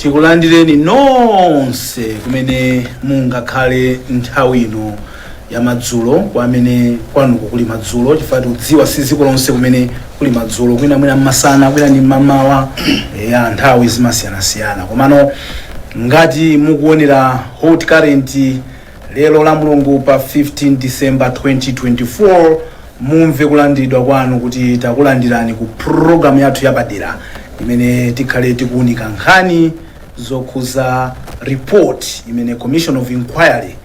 Tikulandireni nonse kumene mungakhale nthawi ino ya madzulo, kwa amene kwanuko kuli madzulo, chifukwa tikudziwa si dziko lonse kumene kuli madzulo, kwina mwina mmasana, kwina ndi mmamawa, ya nthawi zimasiyanasiyana. Komano ngati mukuonera Hot Current lero la Mulungu pa 15 December 2024, mumve kulandiridwa kwanu kuti takulandirani ku programu yathu yapadera imene tikhale tikuunika nkhani zokhuza report imene Commission of Inquiry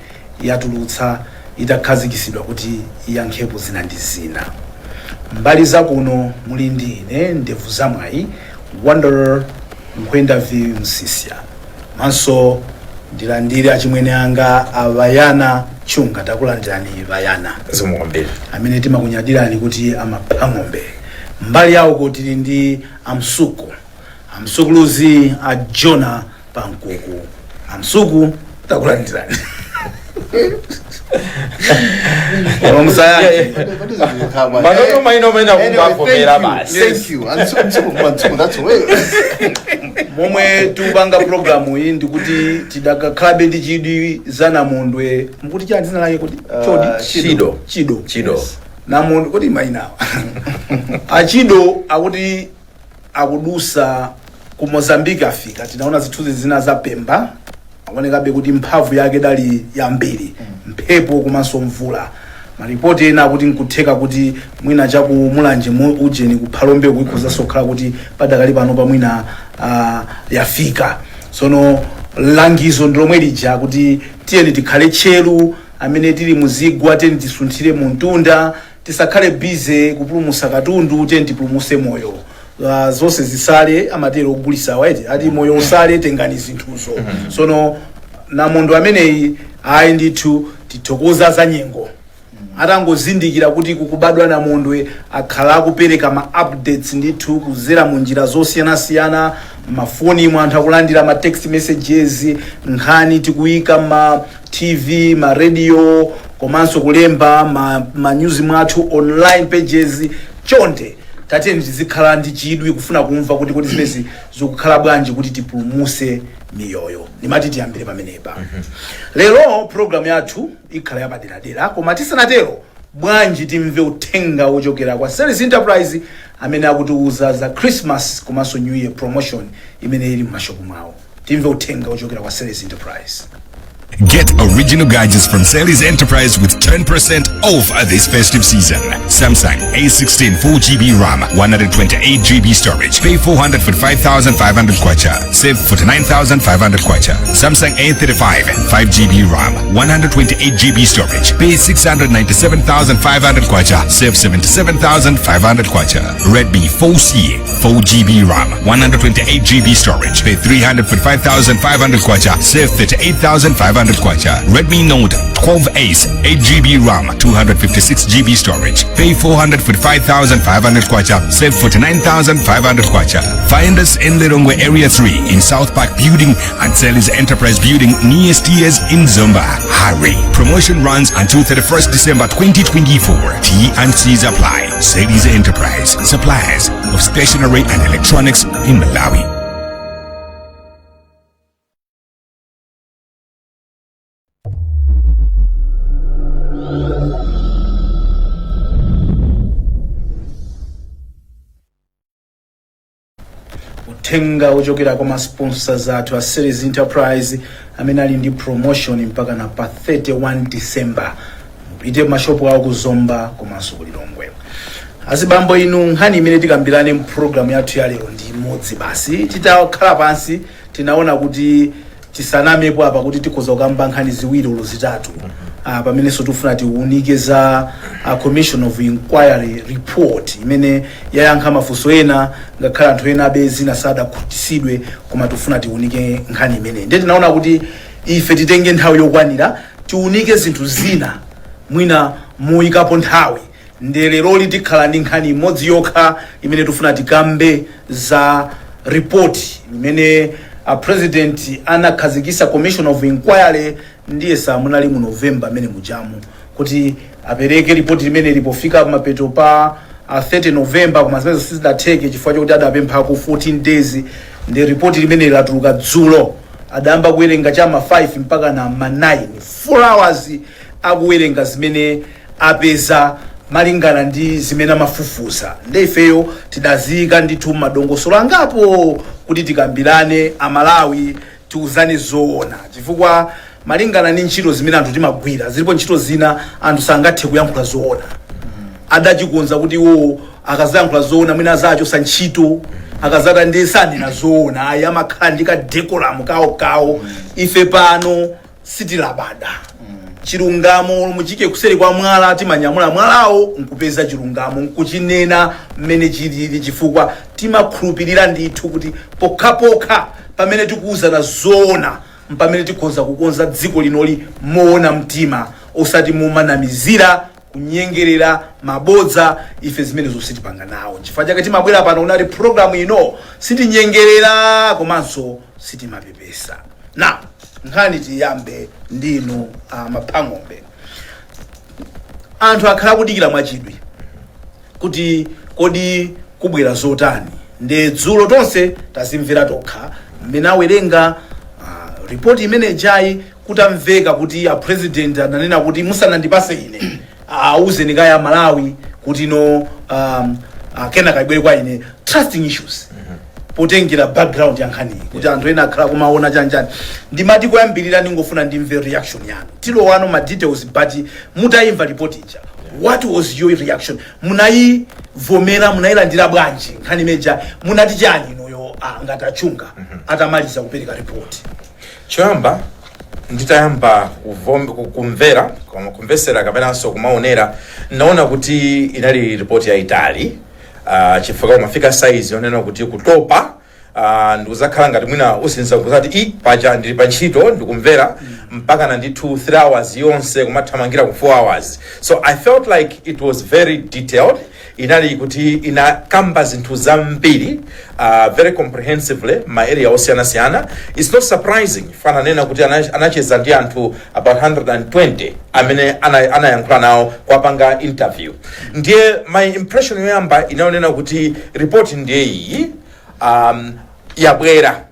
yatulutsa itakhazikisidwa kuti iyankhepo zina ndi zina. Mbali zakuno muli ndi ine, ndevu zamwayi, Wonder Nkhwenda V Msisya. Manso ndilandire achimwene anga Avayana Chunga. Takulandirani, Vayana. Zikomo kwambiri. Amene timakunyadirani kuti amapha ng'ombe. Mbali yawo tili ndi Amsuku, Amsukuluzi, a Jona Pankuku. Amsuku, takulandirani. Musayankhe. Manono maina umene akungavomera basi. Thank you. Msuku, that's the way. Momwe tikupanga programu iyi ndikuti tidakakhalabe ndi chidwi za namondwe, mukuti chani dzina lake kuti? Chodi? Chido. Chido. Chido. Yes. Namondwe kuti mayinawa achido akuti akudusa ku Mozambique, afika. Tinaona zithunzi zina za Pemba, akuonekabe kuti mphamvu yake dali yambiri, mphepo komanso mvula. Maripoti ena akuti nkutheka kuti mwina chaku Mulanje mu ujeni kuphalombe kuikhozanso kukhala kuti padakali pano pamwina yafika. Sono langizo ndi lomwe lija kuti tiyeni tikhale tcheru. Amene tili muzigwa, tiyeni tisunthire mu mtunda. Tisakhale busy kupulumusa katundu, tiyeni tipulumuse moyo. Zonse zisale, amatero ogulisa waiti ati moyo usale, tengani zinthuzo. Sono namondo ameneyi, ayi ndithu, tithokoza za nyengo atangozindikira kuti kukubadwa namondwe, akhala akupereka ma updates ndithu kuzera mu njira zosiyanasiyana. Mafoni mwa anthu akulandira ma text messages, nkhani tikuyika ma TV, ma radio, komanso kulemba ma news mwathu, online pages. Chonde tatiyeni tizikhala ndi chidwi kufuna kumva kuti kodi zimezi zikukhala bwanji kuti tipulumuse miyoyo. Ndimati tiyambire pamenepa. Lero program yathu ikhala yapaderadera, koma tisanatero, bwanji timve uthenga wochokera kwa Selly's Enterprise amene akutiuza za Christmas komanso New Year promotion imene ili m'mashopu mwawo. Timve uthenga wochokera kwa Selly's Enterprise. Get original gadgets from Selly's Enterprise with 10% off this festive season. Samsung A16 4 GB RAM, 128 GB storage. Pay 445,500 kwacha. Save 49,500 kwacha. Samsung A35 5 GB RAM, 128 GB storage. Pay 697,500 kwacha. Save 77,500 kwacha. Redmi 4C 4 GB RAM, 128 GB storage. Pay 345,500 kwacha. Save 38,500 kwacha. Redmi Note 12 Ace 8 GB RAM, 256 GB storage. Pay 445,500 kwacha. Save 49,500 kwacha. Find us in Lilongwe Area 3 in South Park Building and Selly's Enterprise Building near Steers in Zomba. Hurry. Promotion runs until 31st December 2024. T and C's apply. Selly's Enterprise. Suppliers of stationery and electronics in Malawi. Uthenga wochokera kwa ma sponsors athu a Selly's Enterprise amene ali ndi promotion mpaka na pa 31 December. Mupite mashopu awo kuzomba komanso kulilongwe. Azibambo inu, nkhani imene tikambirane mpulogalamu yathu ya lero ndi imodzi basi. Titakhala pansi tinaona kuti tisanamepo apa kuti tikhoza kukamba nkhani ziwiri olo zitatu, pamenenso tifuna tiunike za Commission of Inquiry report imene yayankha mafunso ena, ngakhale anthu ena abe zina sadakhutisidwe, koma tifuna tiunike nkhani imeneyi. Ndiye tinaona kuti ife titenge nthawi yokwanira tiunike zinthu zina mwina muyikapo nthawi. Ndiye leroli tikhala ndi nkhani imodzi yokha imene tifuna tikambe za report imene a president anakhazikisa Commission of Inquiry, ndiye samunali mu November amene mujamu, kuti apereke ripoti limene lipofika mapeto pa 30 November, koma zimene sizidatheke chifukwa chokuti adapemphako 14 days. Ndi ripoti limene latuluka dzulo. Adayamba kuwerenga chama 5 mpaka na ma 9, 4 hours akuwerenga zimene apeza malingana ndi zimene amafufuza. Nde ifeyo tidaziyika ndithu madongosolo angapo kuti tikambirane, Amalawi tiuzane zoona, chifukwa malingana ndi ntchito zimene anthu timagwira, zilipo ntchito zina anthu sangathe kuyankhula zoona. Adachikonza kuti iwo akazayankhula zoona mwina azachosa ntchito, akazata ndi sanena zoona. Ayi, amakhala ndi ka decorum kawo kawo. Ife pano sitilabada chilungamo. Muchike kuseri kwa mwala, timanyamula mwalawo nkupeza chilungamo nkuchinena mmene chilili, chifukwa timakhulupirira ndithu kuti pokhapokha pamene tikuwuzana zoona mpamene tikhoza kukonza dziko linoli moona mtima, osati momanamizira, kunyengerera, mabodza. Ife zimenezo sitipanga nawo. Chifukwa chake timabwera pano unati program ino sitinyengerera komanso sitimapepesa. Na nkhani tiyambe ndinu Maphang'ombe. Anthu akhala kudikira mwachidwi kuti kodi kubwera zotani. Ndi dzulo tonse tazimvera tokha mmene awerenga ripoti imene ijayi, kutamveka kuti a President ananena kuti musanandipase ine, auzeni kaya Malawi kuti no kenaka ibwere kwa ine, trusting issues, potengera background ya nkhaniyi kuti anthu ena akhala kumaona chanjani. Ndimati koyambirira ndingofuna ndimve reaction yanu. Tilowano ma details, but mutayimva report ija, what was your reaction? Munayivomera? Munayilandira bwanji nkhani imeja? Munati chani inuyo ngati Achunga atamaliza kupereka report? Choyamba, nditayamba kumvera koma kumvesera kapenanso kumaonera, naona kuti inali ripoti yayitali, chifukwa umafika size yonena kuti kutopa, ndikuzakhala ngati mwina usinza kuzati i paja ndili pa ntchito ndikumvera mpaka na ndithu 3 hours yonse kumathamangira ku 4 hours. So I felt like it was very detailed. Inali kuti inakamba zinthu zambiri very comprehensively, ma area osiyanasiyana. It's not surprising, fananena kuti anacheza ndi anthu about 120 amene anayankhula nawo kwapanga interview. Ndiye my impression yoyamba inayonena kuti report ndiye iyi yabwera,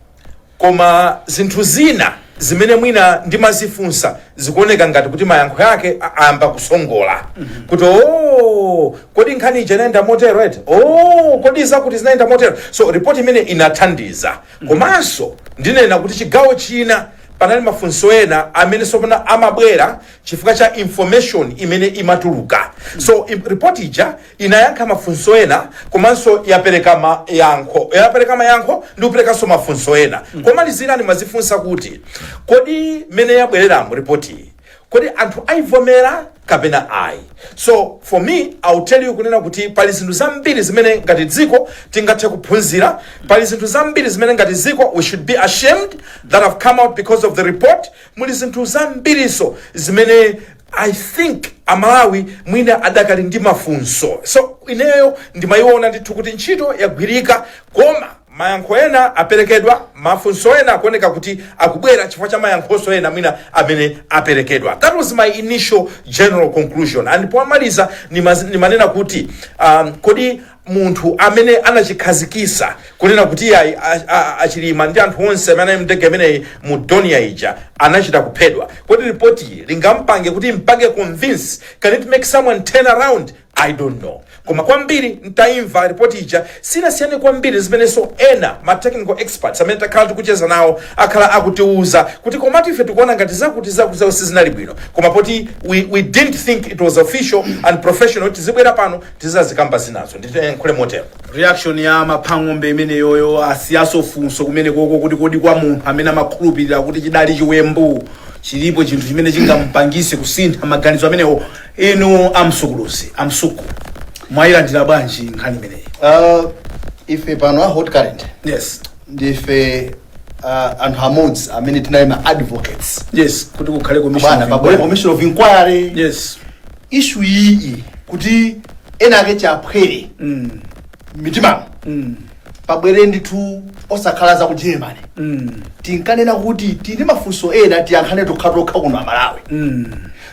koma zinthu zina zimene mwina ndimazifunsa zikuoneka ngati kuti mayankho yake ayamba kusongola kuti, oh, kodi nkhani ija inayenda motero, right? Oh, kodi zakuti zinayenda motero? So report imene inathandiza. Komanso ndinena kuti chigawo china panali mafunso ena amene sopano amabwera chifukwa cha information imene imatuluka. So report ija inayankha mafunso ena, komanso yapereka mayankho, yapereka mayankho ndi kuperekanso mafunso ena. Komalizira ndimazifunsa kuti kodi mmene yabwereramo report iyi, kodi anthu ayivomera kapena ayi? So for me, I'll tell you kunena kuti pali zinthu zambiri zimene ngati dziko tingathe kuphunzira. Pali zinthu zambiri zimene ngati dziko we should be ashamed that have come out because of the report. Muli zinthu zambiriso zimene I think Amalawi mwina adakali ndi mafunso. So ineyo ndimayiona ndithu kuti ntchito yagwirika, koma mayankho ena aperekedwa, mafunso ena akuoneka kuti akubwera chifukwa cha mayankhonso ena mwina amene aperekedwa. That was my initial general conclusion. And pomaliza nimanena kuti kodi munthu amene anachikhazikisa kunena kuti iyayi, Achilima ndi anthu onse amene ali mndege imeneyi mu Dornier ija anachita kuphedwa, kodi ripoti iyi lingampange kuti mpange convince? Can it make someone turn around? I don't know. Koma kwambiri ntayimva ripoti ija, sinasiyane kwambiri zimenenso ena ma technical experts amene takhala tikucheza nawo akhala akutiuza kuti komatu ife tikuona ngati zakuti zakuti zawo sizinali bwino, koma poti we didn't think it was official and professional, tizibwera pano tizazikamba zinazo. Nditenkhule motero. Reaction ya Maphang'ombe imeneyoyo. Asiyaso funso kumene koko kuti kodi kwa munthu amene amakhulupirira kuti chidali chiwembu, chilipo chinthu chimene chingampangise kusintha maganizo amenewo? Inu amsukuluzi, amsuku, mwayilandira bwanji nkhani imeneyi? Ife pano a Hot Current ndife anthu amodzi amene tinali ma advocates yes, kuti kukhale commission bwana of pabwere inquiry. Commission of inquiry. Issue iyi kuti ena ake chaphwere mitimamo, pabwere ndithu, osakhala za ku Germany. Tinkanena kuti tili mafunso ena tiyankhane tokhatokha kuno Amalawi.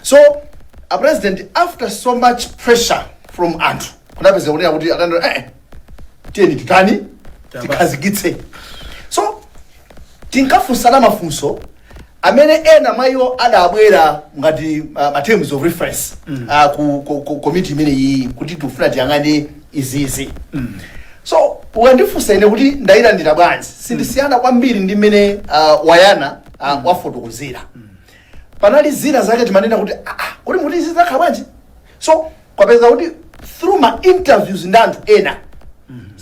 So a President, after so much pressure from anthu, kunapeza kunena kuti atando tiyeni titani, tikhazikitse. So Tinkafunsana mafunso amene ena mwa iwo adabwera ngati ma terms of reference ku committee imene iyi kuti tifuna tiyang'ane izizi. So ukandifunsa ine kuti ndayilandira bwanji, sindisiyana kwambiri ndi mmene wayana wafotokozera. Panali zina zake timanena kuti, ah, ah, kuti muti izi zakhala bwanji? So kwapeza kuti through ma interviews ndi anthu ena,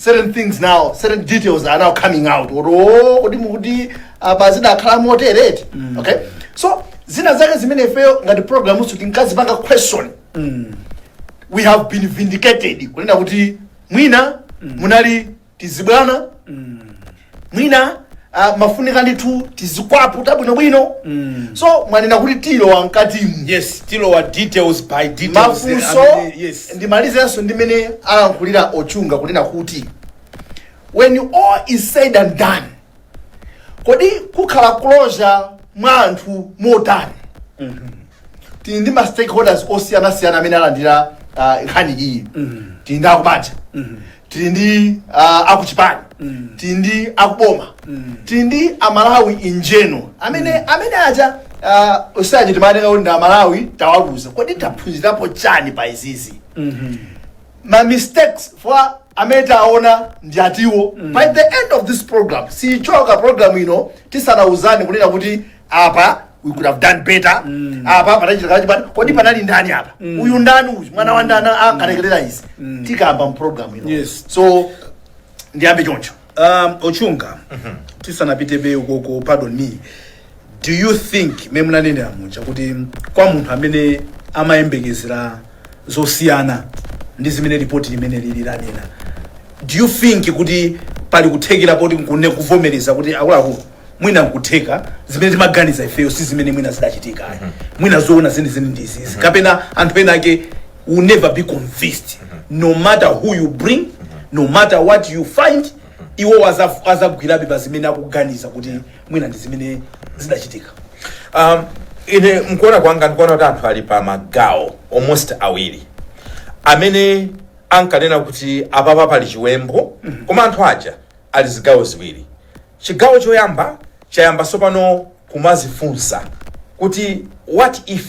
certain things now, certain details are now coming out, kuti oh, kuti mukuti apa zidakhala motereti. Okay, so zina zake zimene ifeyo ngati program tinkazipanga question, we have been vindicated kunena kuti mwina munali tizibwana, mwina mafunika ndithu tizikwapu tabwinobwino. So mwanena kuti tilowa mkatimu. Yes, tilowa details by details. Mafunso Yes. Ndimalizenso ndimene alankhulira Ochunga kunena kuti when all is said and done, kodi kukhala closure mwa anthu motani? Tili ndi ma stakeholders osiyanasiyana amene alandira nkhani iyi. Tili ndi akubanja, tili ndi akuchipani, tili ndi akuboma, tili ndi Amalawi in general amene aja usaje timaoneka kuti ndi Amalawi tawaluza. Kodi taphunzirapo chani pa izizi? Ma mistakes for amene taona ndi atiwo. By the end of this program, sichoka program ino tisanauzani kunena kuti apa we could have done better, apa panachitika chipani, kodi panali ndani apa, uyu ndani, uyu mwana wa ndani ankalekerera izi, tikamba mu program ino. So ndiyambe choncho. Ochunga, tisanapitebe ukoko, pardon me, do you think me munanenera muja kuti kwa munthu amene amayembekezera zosiyana ndi zimene ripoti limene lili lanena, do you think kuti pali kuthekera poti nkune kuvomereza kuti akuluakulu, mwina nkutheka zimene timaganiza ifeyo si zimene mwina zidachitika, mwina zoona zenizeni ndi izizi, kapena anthu ena ake will never be convinced no matter who you bring, no matter what you find, iwo azagwirabe pa zimene akuganiza kuti mwina ndi zimene zidachitika? Ine mkuona kwanga ndikuona kuti anthu ali pa magawo almost awiri amene ankanena kuti apapa pali chiwembu. Koma anthu aja ali zigawo ziwiri. Chigawo choyamba chayamba tsopano kumazifunsa kuti what if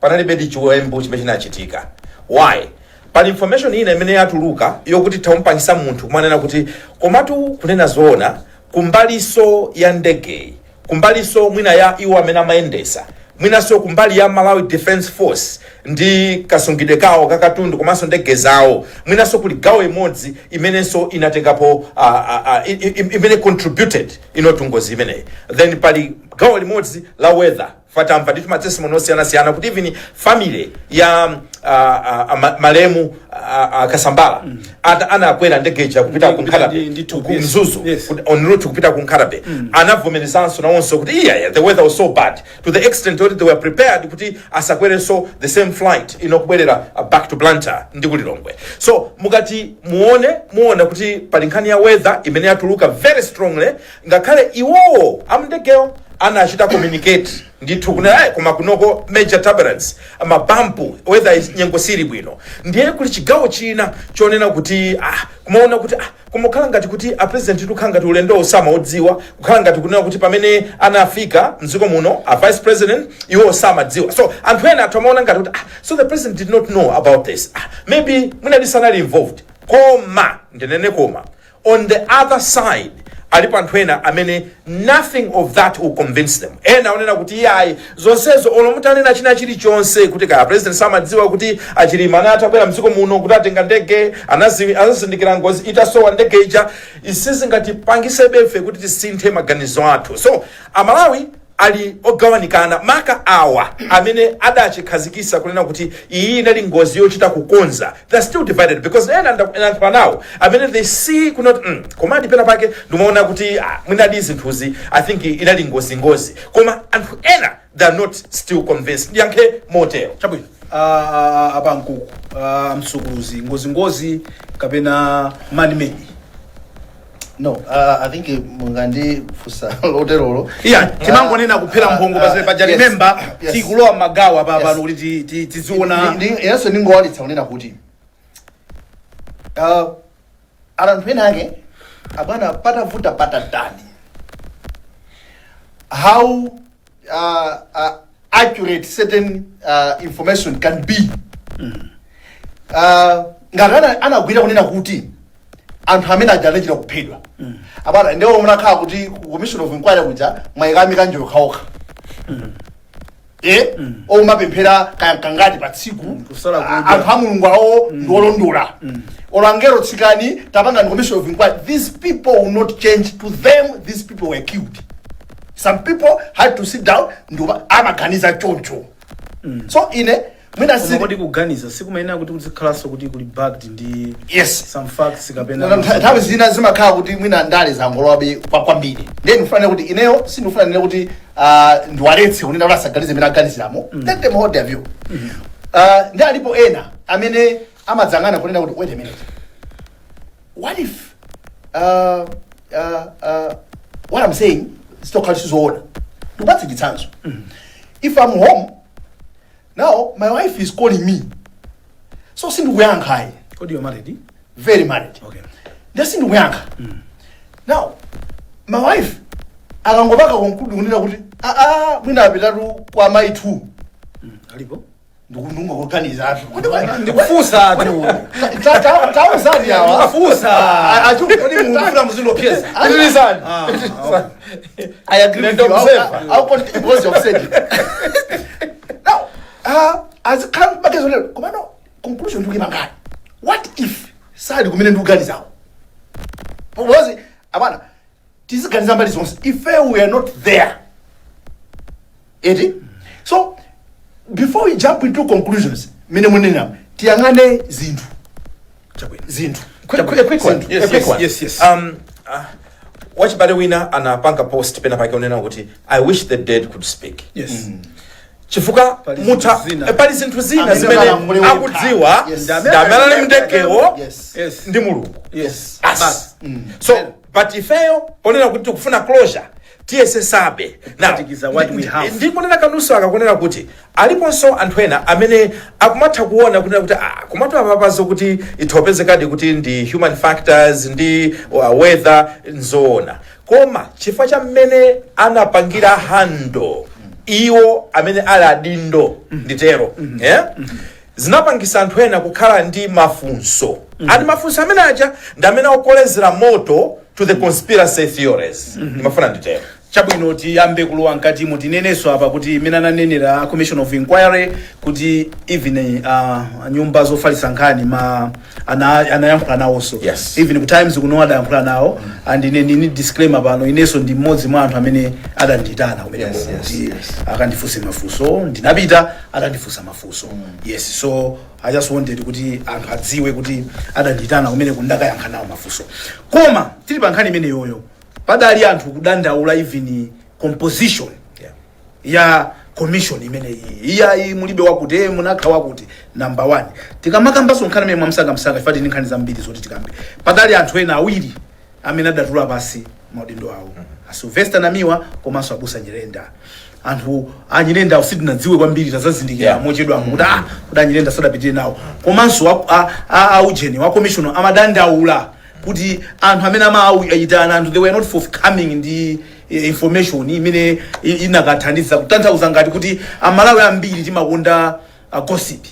panalibe chiwembu chimene chinachitika? Why? Pali information ina imene yatuluka yokuti tamumpangisa munthu kumanena kuti komatu kunena zoona, kumbaliso ya ndegeyi, kumbaliso mwina ya iwo amene amayendesa, mwinanso kumbali ya Malawi Defense Force ndi kasungidwe kawo kakatundu komanso ndege zawo, mwinanso kuli gawo imodzi imenenso inatengapo imene contributed inotu ngozi imeneyi. Then pali gawo limodzi la weather. Fatamva ndithu ma testimony osiyanasiyana kuti even family ya malemu Kasambala anakwera ndegeja kupita ku Kupita Nkhata Bay, ndi ku yes. Mzuzu, en route kupita ku Nkhata Bay, anavomerezanso nawonso kuti yeah, the weather was so bad to the extent that they were prepared kuti asakwerenso the same flight ino kubwerera back to Blantyre ndi kulilongwe. So mukati muone, muona kuti pali nkhani ya weather imene yatuluka very strongly, ngakhale iwowo amndegewo anachita communicate ndithu kuna, koma kunoko major turbulence, mabampu, weather is nyengo sili bwino. Ndiye kuli chigawo china chonena kuti kumaona kuti kumakhala ngati kuti a president tukhala ngati ulendo osamaodziwa, kukhala ngati kunena kuti pamene anafika mdziko muno a vice president iwo osamadziwa. So anthu ena athu amaona ngati kuti so the president did not know about this, maybe mwina sanali involved. Koma ndinene, koma on the other side alipo anthu ena amene nothing of that will convince them. Ena aonena kuti iyayi, zonsezo olo mutanena china chilichonse kuti kaya president samadziwa kuti aChilima anatabwera mdziko muno kuti atenga ndege, anazindikira ngozi itasowa ndege ija, isizingatipangise ife kuti tisinthe maganizo athu. So Amalawi ali ogawanikana, maka awa amene adachikhazikisa kunena kuti iyi inali ngozi yochita kukonza. They're still divided because ena anthu anawo amene they see kunoti komadi pena pake ndimaona kuti mwinadi zinthuzi, I think inali ngozi ngozi, koma anthu ena they are not still convinced. Ndiyankhe motero. Chabwino. Apa Nkuku, msukuluzi, ngozingozi kapena man made? No, I think mungandifunsa loterolo. Iya, timangonena kuphera mphongo pazere paja. Remember, tikulowa magawo apa pano kuti tiziona. Inenso ndingowalitsa kunena kuti anthu ena ake abwana patavuta patatani. How accurate certain information can be. Ngati anagwira kunena kuti anthu amene aja anachita kuphedwa, apana ndiwo munakhala kuti ku commission of inquiry kuja mwayikami kanjo okhaokha, omapemphera kangati pa tsiku. Kusala kudya. Anthu a Mulungu awo ndi olondola. Olangero tsikani tapanga ndi commission of inquiry, these people will not change. To them, these people were killed. Some people had to sit down ndikupa amaganiza choncho. So ine mwina Koma kodi kuganiza sikumayenera kuti kuzikhalanso kuti kuli backed ndi some facts kapena? Nthawi zina zimakhala kuti mwina ndale zangolowabe kwambiri. Ndiye ndikufanira kuti ineyo sindikufuna nene kuti ndiwaletse kunena kuti asaganize imene aganiziramo. Let them hold their view. Ndi alipo ena amene amadzangana kunena kuti, "Wait a minute, what if what I'm saying zitokhala sizoona?" Ndikupatse chitsanzo. If I'm home now, my wife is calling me, so sindikuyankhayi. Kodi you're married? Very married. Okay. Ndiye sindikuyankha. Now my wife akangopaka conclude kunena kuti, "Aa, mwina apitatu kwa mayi 2." Alipo? Ndikungokuganiza atu. Ndikufunsa tu. Tauzani awa. Ndikufunsa. Kodi mukufuna muzindopyeza? Pitirizani. Ah, okay. I agree with you. Observer. I'll continue because you've said it. Now, azikhala magezo lero, komano conclusion ndikuyipangani. What if sali kumene ndikuganizawo? Because abana tiziganiza mbali zonse. If we are not there. Eti? So, before we jump into conclusions, mene munena tiyang'ane zinthu. Chabwino. Zinthu. Quick one. Yes, A quick yes, one. yes. Wachibale wina anapanga post pena pake unena kuti, "I wish the dead could speak." Chifukwa Pali mutha zinthu zina. pali zinthu zina Amene zimene akalankhule wekha. akudziwa Yes. ndi amene ali mndegewo ndi Mulungu. Us. Basi. So but ifeyo ponena kuti tikufuna closure, tiyesesabe. Now, Kuphatikiza what we have. Ndikunena kanuso akakunena kuti aliponso anthu ena amene akumatha kuona kunena kuti komatu apapazo kuti ithopezekadi kuti ndi human factors ndi weather, nzoona, koma chifukwa cha mmene anapangira handle iwo amene ali adindo, nditero, yeah? Zinapangisa anthu ena kukhala ndi mafunso, ati mafunso amene aja ndi amene akukolezera moto to the conspiracy theories. Ndimafuna nditero. Chabwino, tiyambe kulowa mkatimo. Tinenenso apa kuti imene ananenera commission of inquiry kuti even nyumba zofalitsa nkhani ma anayankhula nawonso. Even ku Times kuno adayankhula nawo. And ine ndini disclaimer pano, inenso ndi mmodzi mwa anthu amene adandiyitana kumeneko kuti akandifunse mafunso. Ndinapita, adandifunsa mafunso. Yes, so I just wanted kuti anthu adziwe kuti adandiyitana kumeneko, ndakayankha nawo mafunso. Koma tili pa nkhani imeneyoyo, padali anthu kudandaula even composition ya commission imeneyi. Iyayi, mulibe wakuti, munakha wakuti. Number one, tikamakambanso nkhani imene mwamsangamsanga, ifati ndi nkhani zambiri zoti tikambe, padali anthu ena awiri amene adatula pasi maudindo awo, a Sylvester Namiwa komanso abusa Nyirenda. Anthu a Nyirenda sitinadziwe kwambiri, tazazindikira mochedwamo kuti kuti a Nyirenda sadapitire nawo. Komanso aujeni wa commission amadandaula kuti anthu amene amawayitana anthu, they were not forthcoming ndi information imene inakathandiza kutanthauza ngati kuti Amalawi ambiri timakonda gossip,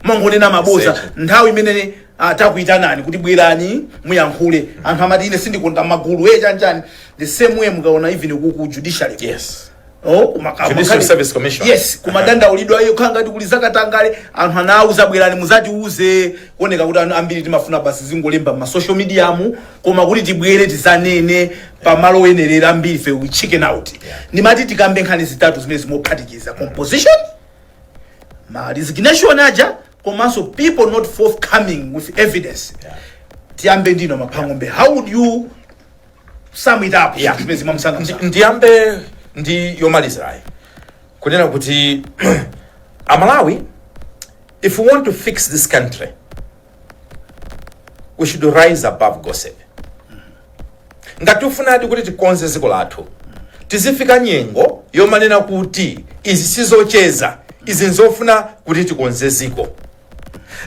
mangonena maboza. Research. Nthawi imene takuyitanani kuti bwerani muyankhule, anthu amati, "Ine sindikonda magulu e chanchani." The same way mukaona even ku judiciary. Oh, Judicial Service Commission. Yes, kumadandaulidwa iyo khala ngati kuli zakatangale. Anthu anauza, "Bwerani muzatiuze." Kuoneka kuti anthu ambiri timafuna basi zingolemba ma social media mu, koma kuti tibwere tizanene pamalo oyenerera, ambiri fe we chicken out. Ndimati tikambe nkhani zitatu zimene zimophatikiza composition, ma resignation aja, komanso people not forthcoming with evidence. Tiyambe ndino Maphang'ombe, how would you sum it up zimene zimamsanga? Ndiyambe ndi yomalizirayi, kunena kuti Amalawi, if we want to fix this country, we should rise above gossip. Ngati tifunadi kuti tikonze dziko lathu, tizifika nyengo yomanena kuti izi sizocheza, izi nzofuna kuti tikonze dziko.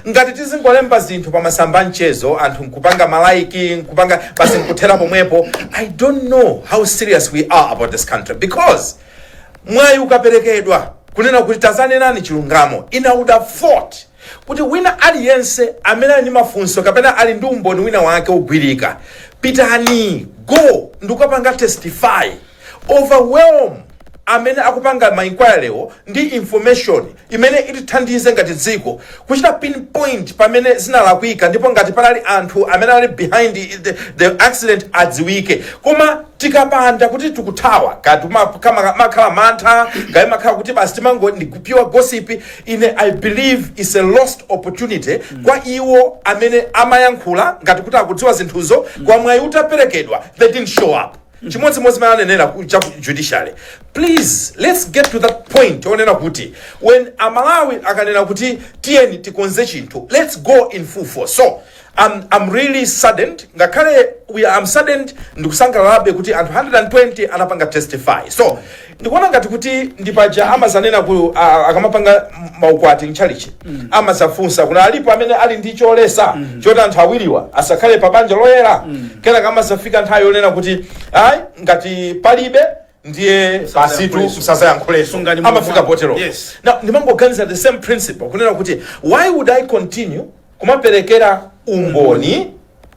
Ngati tizingolemba zinthu pa masamba mchezo, anthu nkupanga ma like, nkupanga basi, nkuthera pomwepo, I don't know how serious we are about this country, because mwayi ukaperekedwa kunena kuti tazanenani chilungamo, ine would have thought kuti wina aliyense amene ali ndi mafunso kapena ali ndi umboni wina wake ogwirika, pitani, go ndikukapanga testify, overwhelm amene akupanga ma inquiry ndi information imene itithandize ngati dziko kuchita pinpoint pamene zinalakwika, ndipo ngati panali anthu amene ali behind the accident adziwike. Koma tikapanda kuti tikuthawa, kati makhala mantha, kati makhala kuti basi timango ndi pure gossip, ine I believe is a lost opportunity kwa iwo amene amayankhula ngati kuti akudziwa zinthuzo. Kwa mwayi utaperekedwa, they didn't show up. Chimodzimodzi mene anenera cha ku judiciary. Please, let's get to that point onena kuti when Amalawi akanena kuti tiyeni tikonze chinthu, let's go in full force. So I'm really saddened. Ngakhale I'm saddened, ndikusangalalabe kuti anthu 120 anapanga testify. So ndikuona ngati kuti ndipaja amazanena ku akamapanga maukwati mchalichi, amazafunsa kuna alipo amene ali ndi cholesa choti anthu awiriwa asakhale pa banja loyera. Kenaka amazafika nthawi yonena kuti ayi, ngati palibe ndiye basitu, msazayankhulenso. Sungani Amafika mulungu. potero. Now ndimangoganiza the same principle kunena kuti why would I continue kumaperekera umboni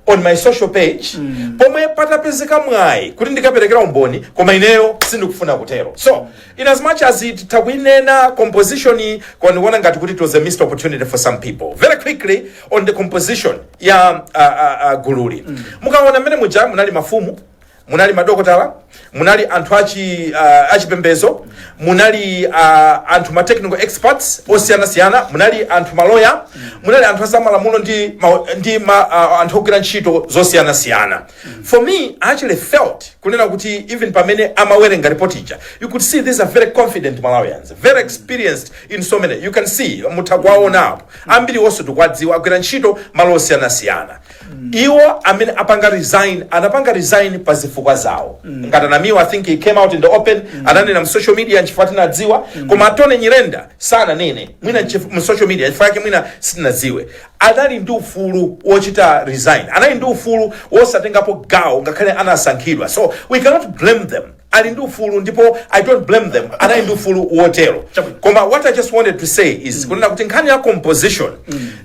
on my social page pomwe patapezeka mwayi kuti ndikaperekera umboni, koma ineyo sindikufuna kutero? So in as much as it takuinena composition, koma ndikuona ngati kuti it was a missed opportunity for some people. Very quickly on the composition ya gululi, mukaona mmene muja munali mafumu, munali madokotala, munali anthu achipembezo, munali anthu ma technical experts osiyanasiyana, munali anthu maloya, munali anthu azamalamulo ndi anthu ogwira ntchito zosiyanasiyana. For me, I actually felt kunena kuti even pamene amawerenga report ija, you could see these are very confident Malawians, very experienced in so many. You can see, mutha kuwaona apo, ambiri onse tikuwadziwa, agwira ntchito malo osiyanasiyana. Iwo amene apanga resign, anapanga resign pa zifukwa zawo. Ngati Anamiwa, I think he came out in the open, ananena mu social media, nchifukwa tinadziwa. Koma Atone Nyirenda sananene mwina mu social media, nchifukwa yake mwina sitinadziwe. Anali ndi ufulu wochita resign, anali ndi ufulu wosatengapo gawo ngakhale anasankhidwa. So we cannot blame them. Ali ndi ufulu, ndipo I don't blame them, anali ndi ufulu wotero. Koma what I just wanted to say is kunena kuti nkhani ya composition,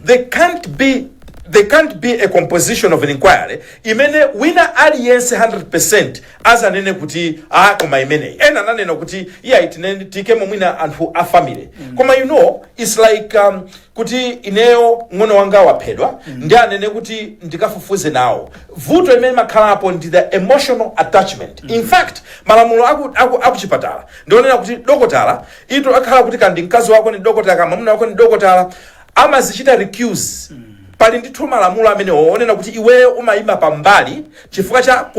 there can't be a composition of an inquiry imene wina aliyense 100% azanene kuti ah, koma imeneyi. Ena ananena kuti iya, itinene tikemo mwina anthu a family. Koma you know, it's like kuti ineyo ng'ono wanga waphedwa, ndi anene kuti ndikafufuze nawo. Vuto imene makhalapo ndi the emotional attachment. In fact, malamulo akuchipatala ndionena kuti dokotala ito akhala kuti kandi mkazi wako ni dokotala, kama mwamuna wako ni dokotala, amazichita recuse. Pali ndithu malamulo amenewo onena kuti iweyo umayima pambali chifukwa cha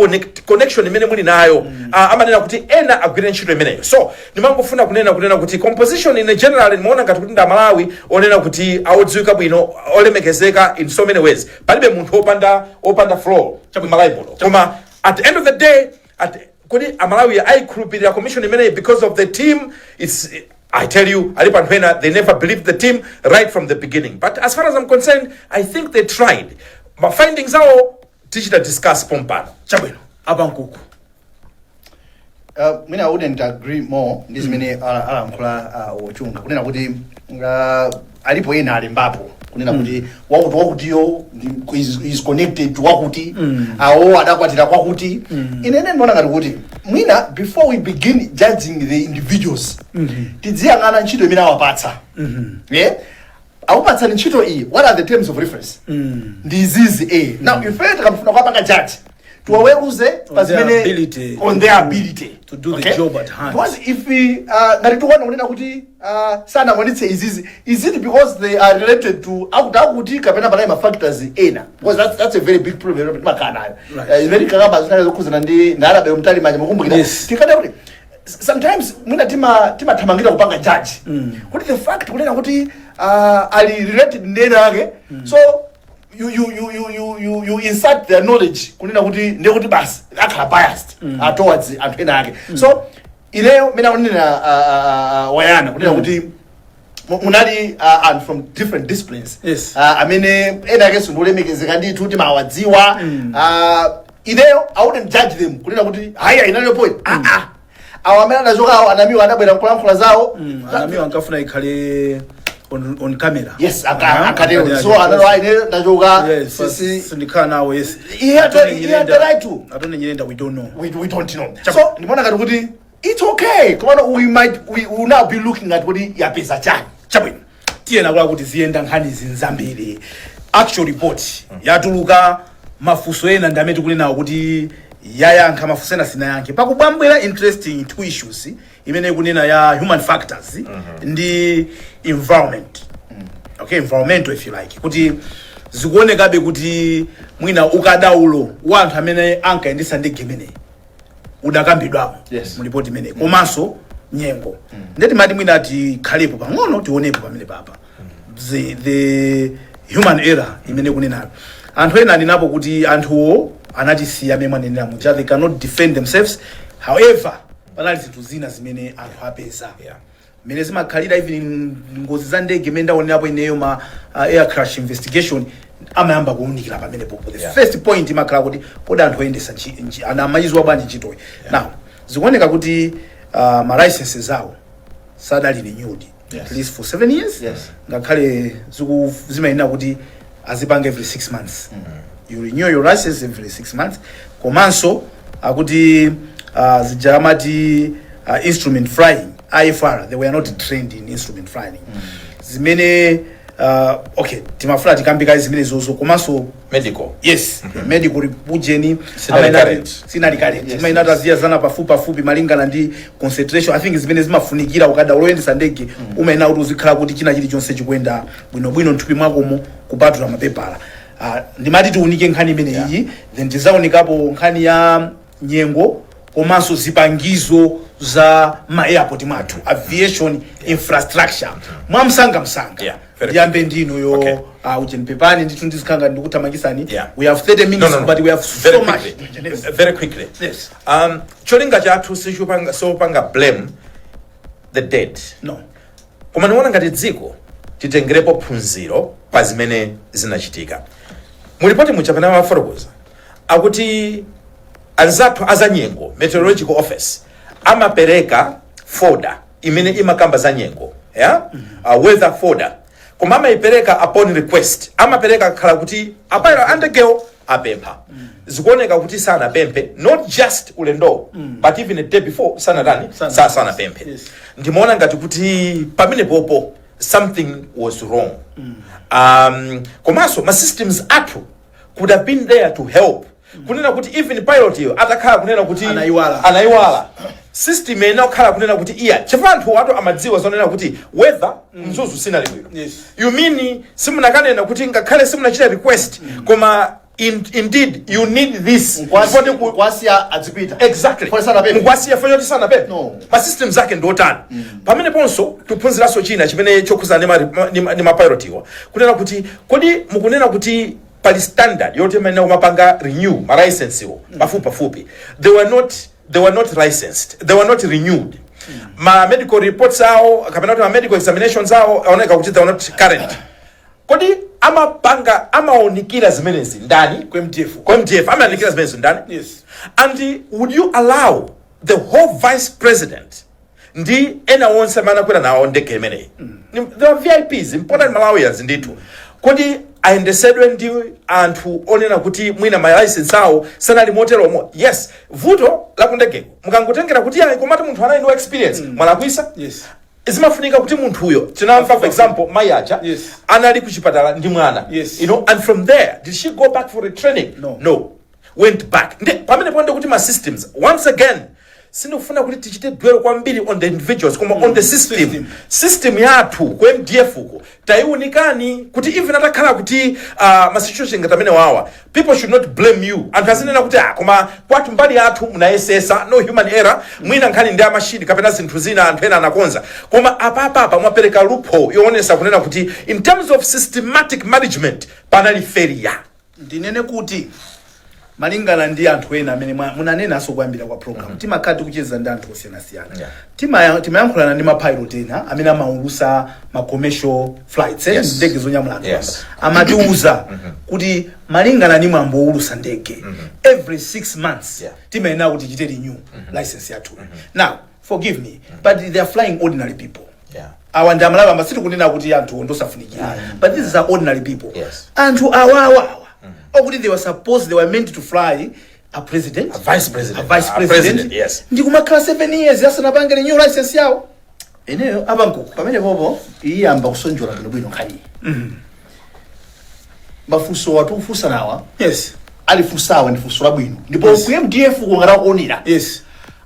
connection imene muli nayo. Amanena kuti ena agwire ntchito imeneyo. So ndimangofuna kunena kuti composition in general, ndimaona ngati kuti ndamalawi onena kuti awodziwika bwino, olemekezeka in so many ways. Palibe munthu opanda flaw m'Malawi muno. Koma at the end of the day, kuti Amalawi ayikhulupirira commission imeneyi because of the team, it's, I tell you, alipo anthu ena, they never believed the team right from the beginning. But as far as I'm concerned, I think they tried. Ma findings awo tichita discuss pompano. Chabwino, apa nkuku. Mwina I wouldn't agree more ndi zimene alankhula Ochunga, kunena kuti alipo ena alembapo kunena kuti wakuti wakutiyo is connected to wakuti, awo adakwatira kwakuti. Ine ndimaona ngati kuti mwina before we begin judging the individuals, tidziyang'ana ntchito imene awapatsa. Yeah? Akupatsani ntchito iyi, what are the terms of reference? Ndi izizi. Now ife tikamfuna kuwapanga judge, tiwaweruze pa On their zimene ability on their ability to do the job at hand. Because if we, ngati tikuona kunena kuti sanakwanitse izizi, is it because they are related to akuti akuti, kapena panali ma factors ena? Because that's a very big problem imene timakhala nayo. Imene tikakamba zinali zokhuzana ndi ndalabe mtali manja, mukumbukira? Yes. Tikada kuti sometimes mwina timathamangira kupanga judge kuti the fact kunena kuti ali related ndi ena ake, so you insert their knowledge kunena kuti ndiye kuti basi akhala biased towards anthu ena ake. So ineyo mene akunena wayana kunena kuti Munali and from different disciplines amene ena akenso ndiolemekezeka ndithu, timawadziwa. Ineyo I wouldn't judge them kunena kuti haya inaliyo point. Ah ah, awo amene anachokawo, anamiwa anabwera nkulankhula zawo. Anamiwa ankafuna ikhale on camera. Yes, akatero. So analo, "Ayi, ineyo ndachoka." Sindikhala nawo, yes. He had the right to. Attorney Nyirenda, we don't know. We don't know. So ndimaona ngati kuti it's okay, komano we will now be looking at kuti yapeza chani. Chabwino, tiyena kula kuti ziyenda nkhani zinzambiri. Actual report yatuluka, mafunso ena ndi amene tikunenawo kuti yayankha, mafunso ena sinayankhe. Pakubwambwera interesting two issues imene ikunena ya human factors ndi environment, okay, environmental if you like, kuti zikuonekabe kuti mwina ukadaulo wa anthu amene ankayendesa ndege imeneyi udakambidwamo mu ripoti imeneyi, komanso nyengo. Ndeti mati mwina tikhalepo pang'ono, tionepo pamene papa the human error imene kunenayo. Anthu ena aninapo kuti anthuwo anatisiya amene mwanenera muja, they cannot defend themselves. However, panali zinthu zina zimene anthu apeza mmene zimakhalira, even ngozi za ndege imene ndaonerapo ineyo, ma air crash investigation amayamba kuwunikira pamene popo. The first point imakhala kuti kodi anthu oyendesa ana amayiziwa bwanji ntchitoyi? Now zikuoneka kuti ma licenses awo sadali renewed at least for 7 years, ngakhale zimayenera kuti azipanga every 6 months, you renew your license every 6 months. Komanso akuti zija amati instrument flying, IFR, they were not trained in instrument flying. Zimene okay, timafuna tikambika zimene zozo, komanso medical. Yes, medical ujeni. Sinali current. Sinali current. Imayenera taziyazana pafupi pafupi malingana ndi concentration, I think, zimene zimafunikira ukada uloyendesa ndege. Umayenera kuti uzikhala kuti china chilichonse chikuyenda bwinobwino mthupi mwakomo, kupatula mapepala. Ndimati tiunike nkhani imene iyi, then tizaonekapo nkhani ya nyengo komanso zipangizo za ma airport mwathu, aviation infrastructure, mwamsangamsanga. Yeah, very. Ndiyambe ndinuyo. Ujeni, pepani ndithu, ndizikhala ndikuthamangisani. Yeah. We have 30 minutes, No. but we have Very so much. quickly. Very quickly. Yes. Cholinga chathu sichopanga sopanga blame the dead, No. koma ndiona ngati dziko titengerepo phunziro pa zimene zinachitika. Mulipoti muja pamene amafotokoza akuti anzathu azanyengo, meteorological office, amapereka folder imene imakamba za nyengo, yeah? Weather folder, koma amayipereka upon request, amapereka khala kuti a pilot andegewo apempha. Zikuoneka kuti sanapemphe, not just ulendo, but even a day before sanatani? Sanapemphe. Ndimaona ngati kuti pamene popo something was wrong. Komanso ma systems athu could have been there to help, kunena kuti even pilot iyo atakhala kunena kuti Anayiwala. Anayiwala, system ena kukhala kunena kuti iya, chifukwa anthu atu amadziwa zonena kuti weather Mzuzu sinali bwino. You mean simunakanena kuti ngakhale simunachita request, koma indeed you need this? Nkwasiya adzipita. Exactly. Fole sanapemphe. Mukwasiya fo choti sanapemphe. No. Ma systems ake ndiotani? Pamene ponso tiphunziranso china chimene chokhuzana ndi mapilot iwa, kunena kuti kodi mukunena kuti pali standard yoti imene kumapanga renew ma license iwo pafupi pafupi. They were not licensed, they were not renewed. Ma medical reports awo kapena kuti ma medical examinations awo aoneka kuti they were not current. Kodi amapanga, amaonikira zimenezi ndani? Ku MDF. Ku MDF amaonikira zimenezi ndani? Yes. And would you allow the whole vice president ndi ena onse amene anakwera nawo ndege imeneyi? They are VIPs, important Malawians ndithu. Kodi ayendesedwe ndi anthu onena kuti mwina ma license awo sanali moteromo? Yes, vuto la kundegeko mukangotengera kuti ayi, komati munthu anali ndi experience, mwalakwisa. Zimafunika kuti munthuyo, tinamva for example mayi aja anali kuchipatala ndi mwana, and from there did she go back for a training? No. No, went back. Nde pamene ponde kuti ma systems, once again, sindikufuna kuti tichite dwell kwambiri on the individuals, koma on the system. System. System yathu ku MDF uko tayiunikani, kuti even atakhala kuti ma situation ngati amene wawa, people should not blame you. Anthu azinena kuti ah, koma kwathu mbali yathu munayesesa, no human error, mwina nkhani ndi amashini kapena zinthu zina anthu ena anakonza, koma apapapa mwapereka loophole yoonesa kunena kuti in terms of systematic management panali failure. Ndinene kuti Malingana ndi anthu ena amene munanenanso kuyambira kwa program, timakhala tikucheza ndi anthu osiyanasiyana. Timayankhulana ndi mapilot ena amene amaulusa ma commercial flights, ndege zonyamula anthu. Amatiuza kuti malingana ndi mwambo woulusa ndege, every 6 months timayenera kuti tichite renew license yathu. Now, forgive me, but they are flying ordinary people. Awa ndi Amalawi amba, sitikunena kuti anthu ndosafunikira, but these are ordinary people. Anthu awawa okuti they were meant to fly a president, A vice president. a vice A president, president, yes. ndikumakhala 7 years asanapange renew license yawo. Ineyo Abankuku. Pamene popo iyamba kusonjola bwinobwino nkhani. Mafunso watufunsa nawa, alifunsawa ndi funso labwino, ndipo ku MDF kungatakuonera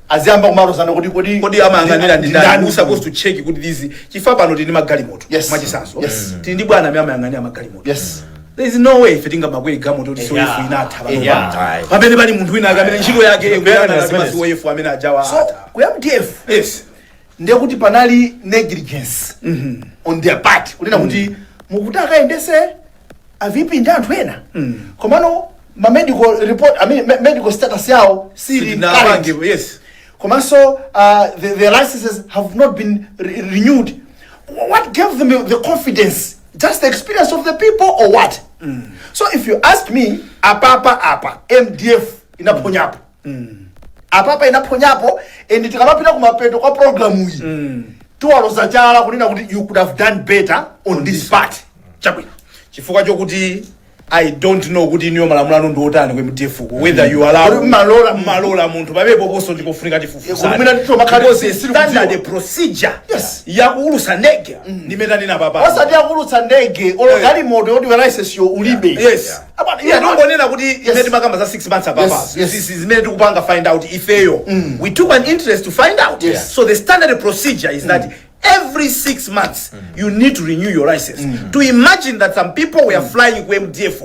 aziyamba kumalozana kuti kodi Kodi amayang'anira ndi ndani? Who supposed to check kuti these, chifukwa pano tili ndi magalimoto, mwachisanso, tili ndi bwana amene amayang'anira magalimoto. There is no way ife tingamakwere galimoto kuti COF inatha panopa, Ayi. pamene pali munthu wina ake amene ntchito yake Kuyang'anira kuyang'ana zimenezi. ma COF amene ajawa So atha. ku MDF ndiye kuti panali negligence on their part, kunena kuti mukuti akayendese a VP ndi anthu ena, komano ma medical report, I mean, medical status yawo sili current. Sinapange, yes. Komanso the licenses have not been renewed. What gave them the confidence? Just the experience of the people or what? So if you ask me, apapa apa MDF inaphonyapo, apapa inaphonyapo, and tikamapita kumapeto kwa programu iyi tiwaloza chala kunena kuti you could have done better on this part. Chabwino, chifukwa chokuti I don't know kuti iniyo malamulo anu ndi otani ku MDF ku, whether you allow Kuti mmalola mmalola munthu papepo ponso ndipofunika Kuti mwina ndithu makhali tifufuza sili standard kudziwa. procedure yakuulusa ndege ndimene tanena papa. Osati yakuulutsa ndege, olo galimoto yoti license yo ulibe. Yeah, ndongonena kuti imene timakamba za 6 months apapa, zimene tikupanga find out ifeyo, we took an interest to find out. So the standard procedure is that every 6 months you need to renew your license. To imagine that some people were flying ku MDF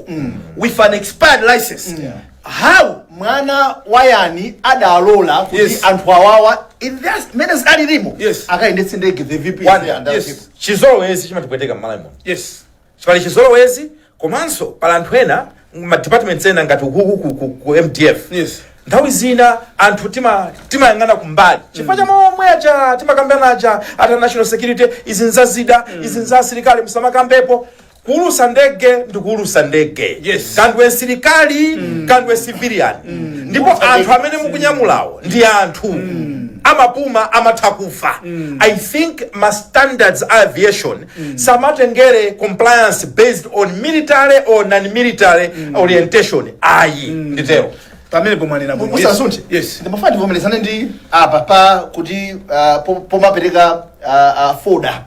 with an expired license, how? Mwana wayani adalola kuti anthu awawa in their mene alilimo akayendetse ndege, the VP One, and other people? Chizolowezi chimatipweteka m'Malawi muno. Pali chizolowezi, komanso pali anthu ena ma departments ena ngati ukuku ku MDF. Nthawi zina anthu timayang'ana kumbali chifukwa cha momwe aja timakambana aja ata national security, izi nzazida, izi nza asilikali, musamakambepo. Kuulusa ndege ndi kuulusa ndege, kandwe msilikali, kandwe civilian, ndipo anthu amene mukunyamulawo ndi anthu amapuma, amatha kufa. I think ma standards a aviation samatengere compliance based on military or non-military orientation, ayi, nditero. Pamene pomwanena bwino. Musasunthe. Ndimafuna ndivomerezane ndi apa pa kuti pomapereka folder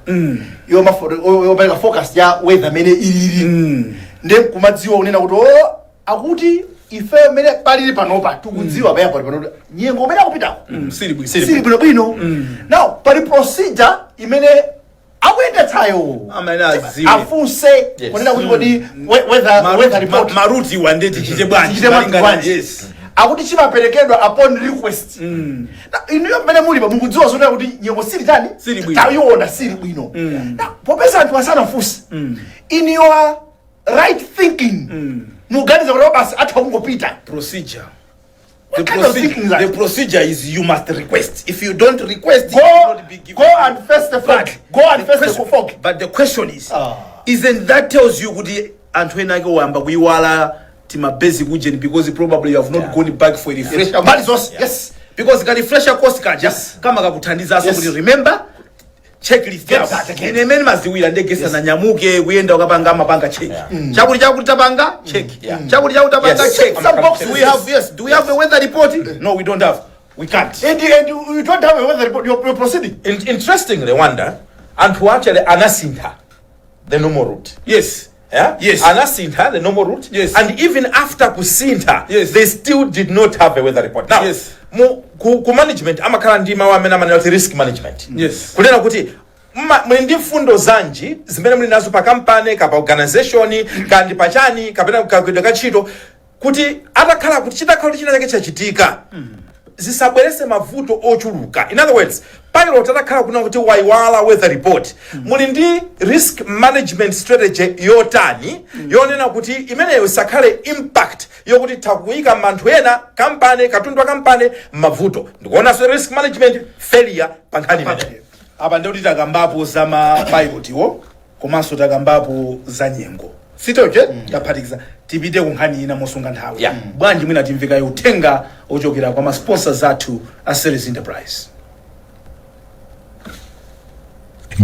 yomapereka focus ya weather mene ilili, ndiye kumadziwa kunena kuti o akuti ife mene palili panopa tikudziwa pa airport pano kuti nyengo umene akupitako Sili bwino. sili bwinobwino. Now pali procedure imene akuyendetsayo Amene adziwe. afunse kunena kuti kodi weather report Ma route wande tichite bwanji? Tichite bwanji? Akuti chimaperekedwa upon request. Na inuyo mmene mulipa mukudziwa zonena kuti nyengo sili tani? Sili bwino. Tayiona sili bwino. Na popeza anthu asanafunse, in your right thinking muganiza kuti basi atha kungopita? Procedure. What kind of thinking is that? The procedure is you must request. If you don't request, it Go, will not be given. go and face the fog. Go and face the fog. But the question is, Ah. isn't that tells you kuti anthu ena ake wayamba kuiwala tima basic ujeni because probably you have not gone back for a refresher? Mbali zonse, yes. Because ka refresher course kaja kama kakuthandizaso kuti remember checklist Get yako. that again. Ine imene maziwira ndege sananyamuke kuyenda ukapanga amapanga check, chakuti chakuti tapanga check, chakuti chakuti tapanga check. Some boxes. Do we have, yes, do we have a weather report? No, we don't have, we can't. And you don't have a weather report, you're proceeding. Interestingly, wanda anthu actually anasintha the normal route. Yeah? Yes. Anasintha the normal route. And even after kusintha, they still did not have a weather report. Now, ku management amakhala ndi mawu amene amanena kuti risk management. Kunena kuti muli ndi mfundo zanji zimene muli nazo pa kampani kapa organization kandi pachani kapena kagwidwe ka ntchito, kuti atakhala kuti chitakhala kuti china chake chachitika. zisabwerese mavuto ochuluka. In other words, pilot atakhala kuna kuti waiwala weather report, muli ndi risk management strategy yotani yonena kuti imeneyo isakhale impact yokuti takuyika anthu ena, kampani, katundu wa kampani mavuto? Ndikuonanso risk management failure pa nkhani imeneyo. Apa ndikuti takambapo za ma pilotiwo, komanso takambapo za nyengo, sitoche taphatikiza. Tipite ku nkhani ina mosunga nthawi. Bwanji mwina timvekayo uthenga ochokera kwa ma sponsors athu a Selly's Enterprise.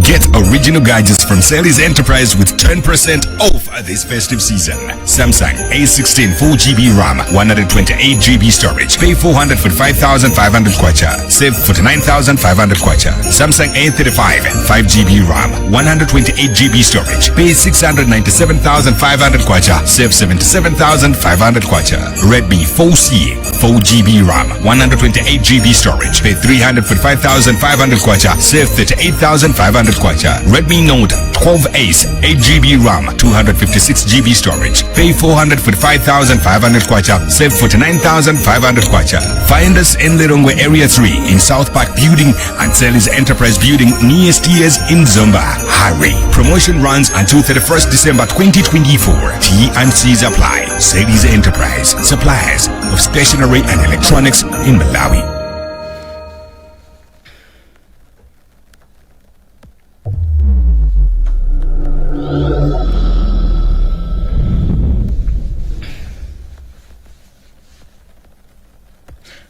Get original gadgets from Selly's Enterprise with 10% off this festive season. Samsung A16 4GB RAM, 128GB storage. Pay 445,500 kwacha. Save 49,500 kwacha. Samsung A35 5GB RAM, 128GB storage. Pay 697,500 kwacha. Save 77,500 kwacha. Redmi 4C 4GB RAM, 128GB storage. Pay 345,500 kwacha. Save 38,500 kwacha. Redmi Note 12 Ace 8GB RAM, 256GB storage. Pay 445,500 kwacha. Save 49,500 kwacha. Find us in Lilongwe Area 3 in South Park Building and Selly's Enterprise Building near Steers in Zomba. Hurry. Promotion runs until 31st December 2024. T and C's apply. Selly's Enterprise, suppliers of stationery and electronics in Malawi.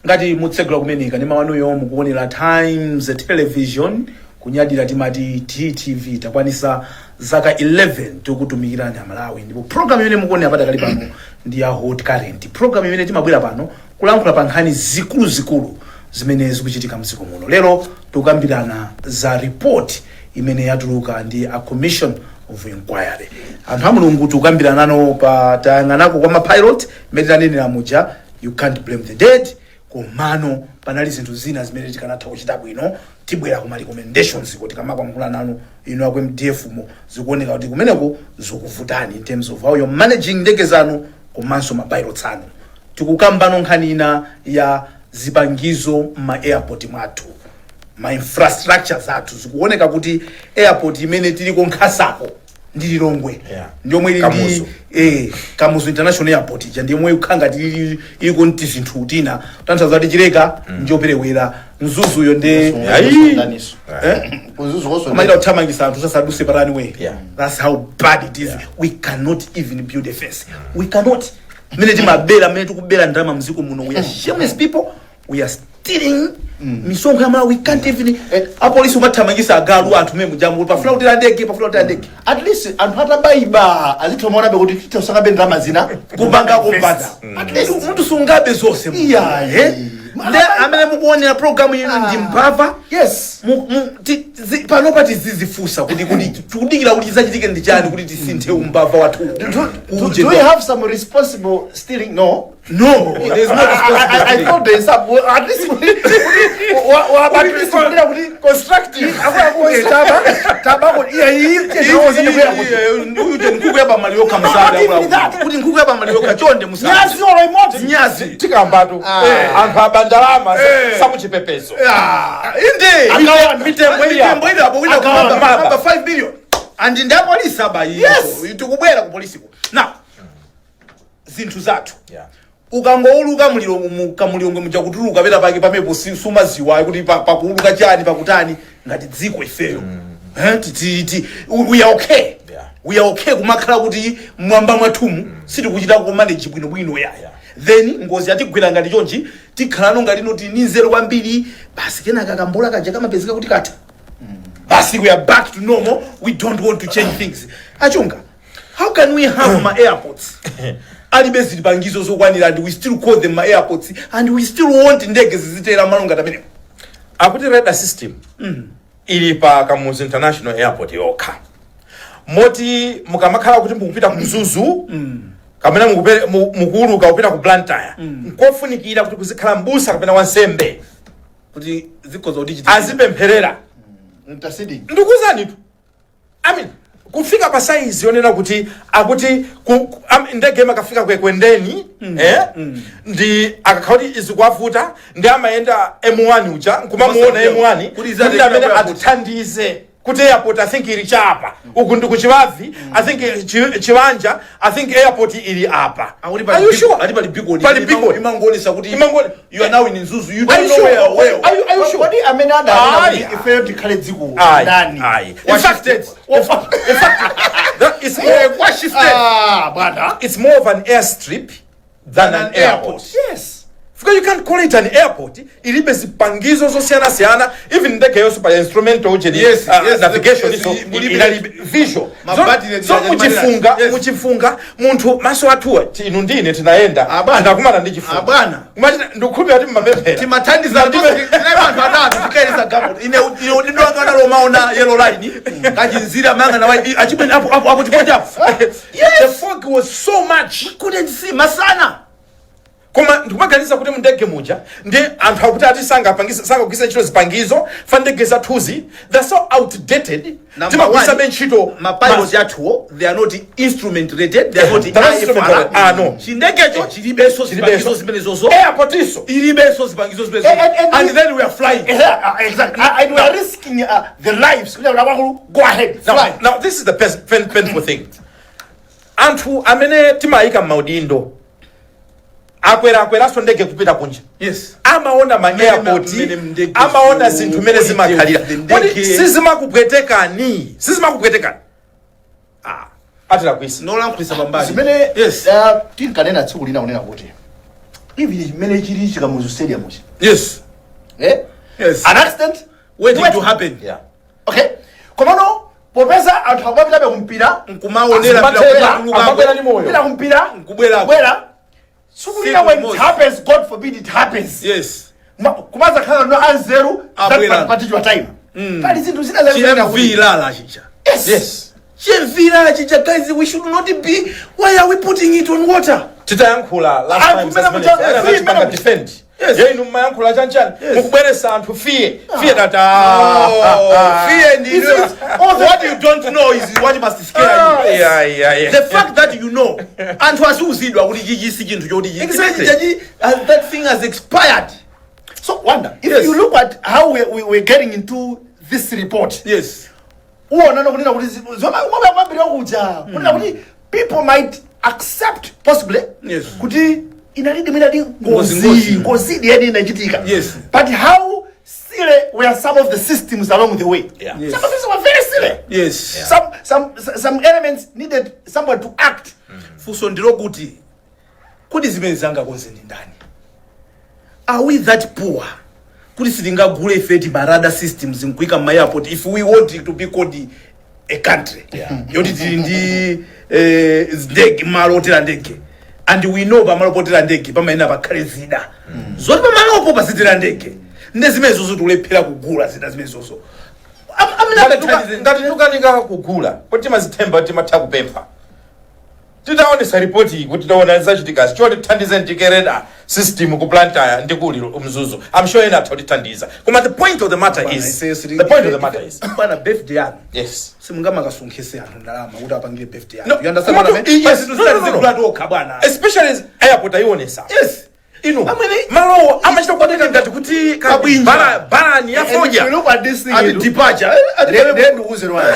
Ngati mutsegula kumenika ndi mawanuyo, mukuonera Times Television, kunyadira timati TTV. Takwanisa zaka 11 tikutumikirani Amalawi, ndipo program imene mukuonera padakali pano ndi ya Hot Current, program imene timabwera pano kulankhula pa nkhani zikuluzikulu zimene zikuchitika mdziko muno. Lero tikukambirana za report imene yatuluka ndi a Commission of Inquiry. Anthu a Mulungu, tikukambirana nano pa tayang'anako kwa mapilot imene tanenera muja, you can't blame the dead, komano panali zinthu zina zimene tikanatha kuchita bwino. Tibwera kuma recommendations kuti kamakwangula nanu inu aku MDF mo, zikuoneka kuti kumeneko zikuvutani in terms of how you're managing ndege zanu komanso mapilots anu. Tikukambano nkhani ina ya zipangizo ma airport mwathu, ma infrastructure zathu. Zikuoneka kuti airport imene tiliko nkhasako ndi Lilongwe, ndiyomwe ili ndi Kamuzu. Kamuzu International Airport ija ndiyomwe ikukhala ngati iliko nti zinthu tina, tanthauza kuti Chileka njoperewera, Mzuzuyo ndi Ayi. Eh? Kuzuzu. Amaita kuthamangisa anthu sasaduse pa runway. That's how bad it is. We cannot even build a fence. We cannot. Mmene timabera, mmene tikubera ndalama mdziko muno, we are shameless people. We are stealing misonkho ya Malawi. We can't even, apolisi umathamangisa agalu anthu mmene mujamu pafuna kutera ndege, pafuna kutera ndege. At least anthu atabayiba azithomaonabe kuti titosakabe ndalama zina kupanga kumpatsa. At least. Munthu sungabe zonse. Iyayi. Eh? Nde amene mukuonera programu ino ndi mbava. Panopa tizizifunsa kuti tikudikira kuti chizachitike ndi chani kuti tisinthe umbava wathu. Do we have some responsible stealing? No. No, there's no I responsibility. thought there is some. Well, at least at least kunena kuti Constructive. akuluakulu taba taba kuti iya iyi Uyu nkhuku ya pamali yokha Not even that. musada kuti nkhuku ya pamali yokha chonde musada. Nyazi olo imodzi. Nyazi. Tikambatu anthu abandalama sakuchipepezo. Ah, inde. Akawana. Mitembo mitembo ili apo wina Akawana. kumaba kumaba 5 billion and ndi apolisi aba. Yes. Tikubwera ku polisiko. Now zinthu zathu, ukangouluka muliro kamulilongwe muja kutuluka pena pake pamepo sumaziwa kuti pakuuluka chani, pakutani. Ngati dziko ifeyo, eh, we are okay. We are okay kumakhala kuti mwamba mwathumu sitikuchita kumanage bwinobwino yaya. Then ngozi yatigwera ngati chonchi, tikhalano ngati noti ni nzeru kwambiri basi. Kenaka kambola kaja kamapezeka kuti katha basi, we are back to normal. We don't want to change things. Achunga, how can we have ma airports alibe zipangizo zokwanira and we still call them ma airports and we still want ndege zizitera malo ngati amenewo? Akuti radar system ili pa Kamuzu International Airport yokha, moti mukamakhala kuti mukupita ku Mzuzu kapena mukuuluka kupita ku Blantyre, nkofunikira kuti kuzikhala mbusa kapena wansembe kuti zikhoza kuti azipempherera. Interceding. Ndikuwuzanitu, I mean, Kufika pa size yonena kuti akuti ndege imakafika ku Ekwendeni, ndi akakhala kuti izikuwavuta ndi amayenda M1 uja nkumamuona M1 Kuti kuti izatengera amene ku airport. Atithandize kuti airport, I think, ili chapa uku ndi kuchivavi, I think Chiwanja, I think airport ili apa. Akuti Are you sure? Ati pali beacon. Pali beacon. Imangoonesa kuti you are now in Mzuzu. You Are don't you know sure? where. Are you sure? Kodi amene adanena Ayi. kuti ifeyo tikhale dziko Ayi, ndani? Ayi. In Washi fact, State. in fact, that is more, Kwashi State. Ah, bwana. It's more of an airstrip than an airport. Because you can't call it an airport. Ilibe zipangizo zosiyana-siyana, even ndege yonso pa instrumental ujeni navigation iso inali visual. Mabattery So muchifunga, muchifunga munthu maso athuwa, inu ndine tinayenda, Abwana. tinakumana ndi chifunga. Abwana. Kumachita ndikukhulupirira kuti mmapemphera. Timathandiza, tinali anthu atatu tikaeresa galimoto. Ine ndindowangana lomaona yellow line kachinzira manga na achimene apo apo apo chipoti apo. The fog was so much. Couldn't see masana. Koma ndikumaganiza kuti mundege muja ndi anthu akuti ati sangagwisa ntchito zipangizo fa ndege zathuzi, they're so outdated. Number Timagwisabe one, ntchito ma pilots athuwo, they are not instrument rated, they are not They're not instrument IFR. rated. Ah, no. Chindegecho chilibenso zipangizo zimene zozo. Airport iso Ilibenso zipangizo zimene and then we are flying. Yeah, exactly. And we are risking the lives. Go ahead, Now, fly. now this is the painful thing. Anthu amene timayika m'maudindo akwera akweranso ndege kupita kunja, amaona ma airport, mmene ndege amaona zinthu mmene zimakhalira. the ndege. Kodi sizimakupwetekani? Sizimakupwetekani? Ah, atilakwisa. Nolankhulisa pambali. Zimene tinkanena tsiku lina kunena kuti even chimene chili chikamuzu Stadium chi, eh? An accident waiting to happen. Okay, komano popeza anthu akumapitabe kumpira, Nkumaonera. Azimatera, mpira. amabwera ndi moyo. Kupita kumpira, Nkubwerako. kubwera tsiku lina, Siku when it limodzi. happens, God forbid it happens, kumazakhala no anzeru that Abwera. particular time pali zinthu zina zakunena kuti- Chi MV Ilala chicha. Yes. Chi MV Ilala chicha, guys, we should not be, why are we putting it on water? Titayankhula last Ah, time, kumene zimene kumene anachipanga defend. Ye inu mmayankhula chanchani? Mukubweresa anthu fear, fear that Oh, fear and All the- what you don't know is what must scare you. Yeah. The fact that you know, anthu aziuzidwa kuti chichi si chinthu choti chichi. Exactly. Chichi, that thing has expired. So wonder if you look at how we're getting into this report, uwona nokunena kuti zomwe kuja kunena kuti people might accept possibly kuti inalidi mwinadi Ngozi, ngozi, ngozi. ngozi yeni inachitika, but how silly were some of the systems along the way? Some of these were very silly. Some elements needed somebody to act. Funso ndilokuti kodi zimene zangakonze ndi ndani? Are we that poor kuti sitingagule ife ti ma radar systems nkuika mma airport if we want to be called a country yoti tili ndi ndege, malo otera ndege, and we know pamalo potera ndege pamayenera pakhale zida zoti pamalopo pasitera ndege? Nde zimene zozo tikulephera kugula zida zimene zozo. Amene angathandize? Ngati tukanika kugula, kuti timazithemba, timatha kupempha. Titaonesa ripoti iyi kuti taona zachitikazi, choti tithandize ndi radar system ku Blantyre ndi kuli Mzuzu, I'm sure ena atha kutithandiza. Koma the point of the matter is Bwana, birthday yanu, simungamakasonkhese anthu ndalama kuti apangire birthday yanu. No, You understand what I mean? yes. Zinthu No, no, no, no. zigula tokha, bwana. Especially airport ayionesa. Inu malowo amachita kuoneka ngati kuti Kabwinja. barani ya And if you fodya. look at this thing, Ati departure, ati then ndikuuze why.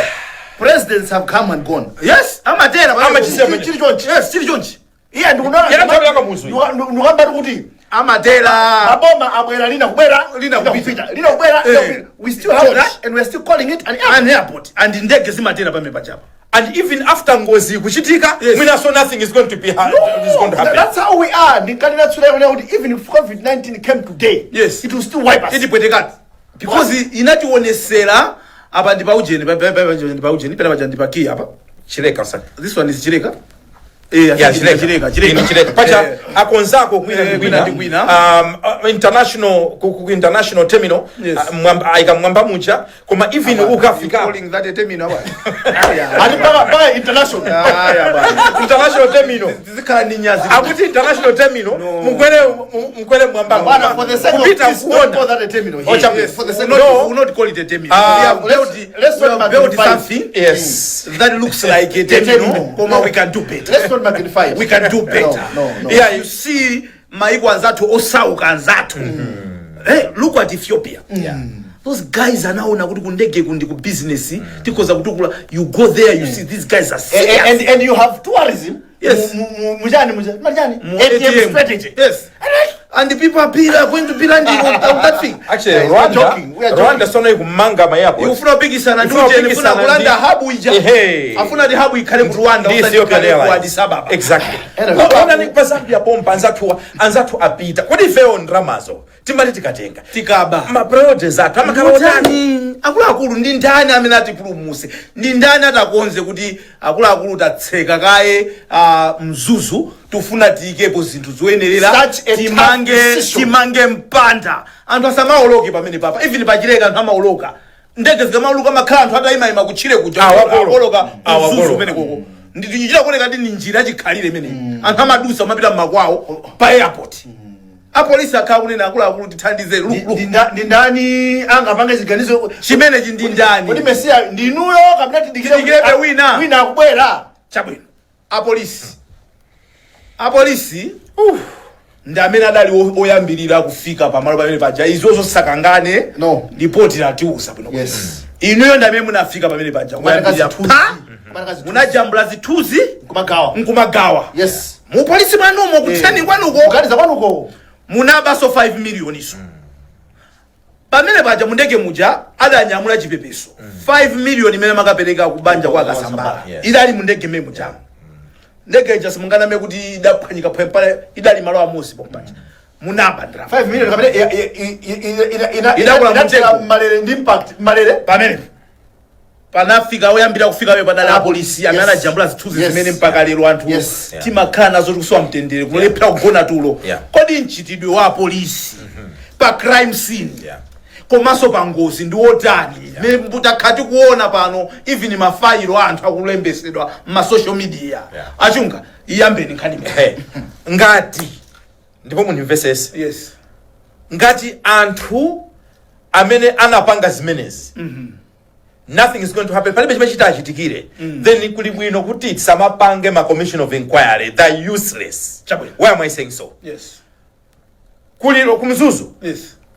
Presidents have come and gone. Yes, amatera. Amachisiya. Chili chonchi. Yes, chili chonchi. Iye ndikuona. Yena nthawi yakamuzu iyi. Ndikambati kuti Amatera. maboma abwera, lina kubwera, Lina kupita. lina kubwera, lina kupita. We still have Chonchi. that and we're still calling it an airport. An airport, and ndege zimatera pamene pachapa. And even after ngozi kuchitika, mwinaso nothing is going to happen. That's how we are. Ndinkanena tsula yona kuti even if COVID-19 came today, it will still wipe us. Itipwetekati because inationesera apa ndi paujeni, ndi paujeni pena paja ndi pakiya apa. Chileka, sir. This one is Chileka. Yeah, Chileka, Chileka. Chileka. Inu Chileka. Pacha akonzako kwina Eh, ndi kwina ndi kwina. International ku international terminal. Ayika mwamba muja, koma even ukafika Calling that a terminal, bwana? Ati mpaka international. Aya, bwana. International terminal. Tizikhala ndi nyazi. Akuti international terminal. No. Mukwere mukwere mwamba. Bwana, for the sake of Kupita peace, don't kuona. call that a terminal here. Oh, chapu. Yes, for the sake We'll of not, No. we'll not call it a terminal. Ah, We have let's we not have built magnify. something Yes. that looks like a terminal, Terminal. koma we can do better. Let's not magnify it. We can do better. No. Yeah, you see maiko anzathu osauka anzathu. Hey, look at Ethiopia. Those guys anaona kuti kundege kundi ku business tikoza kutukula. You go there, you see these guys are serious. And you have tourism. Yes. Mujani, mujani, mujani. Mu ATM ATM strategy. Yes. And the people are going to be landing on that thing. Actually, Yeah, we are Rwanda, joking, we are joking. Rwanda sono ikumanga ma airport. Ikufuna kupikisana ndi Ifuna ujeni, kupikisana ifuna kulanda hub ija. Ehe. Afuna ti hub ikhale ku Rwanda, Ndi usati Ethiopian ikhale ku Airlines. Addis Ababa. Exactly. Anyway. Ona pa Zambia pompa anzathu apita. Kodi ifeyo ndramazo timati tikatenga Tikaba. ma priorities athu amakhala otani? Ndani akuluakulu, ndi ndani amene atipulumuse? Ndi ndani atakonze kuti akuluakulu tatseka kaye Mzuzu, tufuna tiyikepo zinthu zoyenerera, Such a tough timange decision. timange mpanda, anthu asamaoloke pamene papa? Even pachileka anthu amaoloka, ndege zikamauluka makhala anthu atayimayima kutchire kuja. Awapolo. Apoloka. Awapolo. Mzuzu kumene koko ndichita kuoneka ndi njira yachikhalire imeneyi. Anthu amadusa amapita mmakwawo pa airport. Apolisi akhala kunena, akuluakulu, tithandize. Look, look. Ndi ndani angapange chiganizo Chimenechi ndi Kodi ndani? Mesiya ndinuyo kapena tidikire Tidikirebe wina? Wina akubwera. Chabwino, apolisi ndi amene adali oyambirira kufika pamalo pamene paja. Izozo sakangane. No. Ripoti latiuza bwino. Yes. Inuyo ndi amene munafika pamene paja kuyambirira pa munajambula zithunzi Kumagawa. nkumagawa. Yes. Mu polisi mwanumo, kutraining kwanuko, Kuganiza kwanuko. munabaso 5 million iso pamene paja mundege muja adanyamula chipepeso. 5 million imene makapereka kubanja kwa Kasambala idali mundege mmene muja. Ndege ija simunganame kuti idaphwanyika phwempale, idali malo amosi pompaja munaba ndalama. 5 million kapena Idakula inatera mtego. malere ndi impact malere. Pamene panafika oyambira kufika pamene padali apolisi amene anajambula zithunzi zimene mpaka lero anthu timakhala nazo, tikusowa mtendere, kulephera kugona tulo. Kodi mchitidwe wa apolisi pa crime scene komanso pa ngozi ndi wotani? Mmene takhala tikuona pano, even mafayilo anthu akulembesedwa ma social media. Achunga, iyambeni nkhani imene. Hey, ngati ndipo mundimvesese, ngati anthu amene anapanga zimenezi, nothing is going to happen, palibe chimene chitachitikire, then kuli bwino kuti tisamapange ma commission of inquiry. They're useless. Chabwino. Why am I saying so? Yes. Kuliro kumzuzu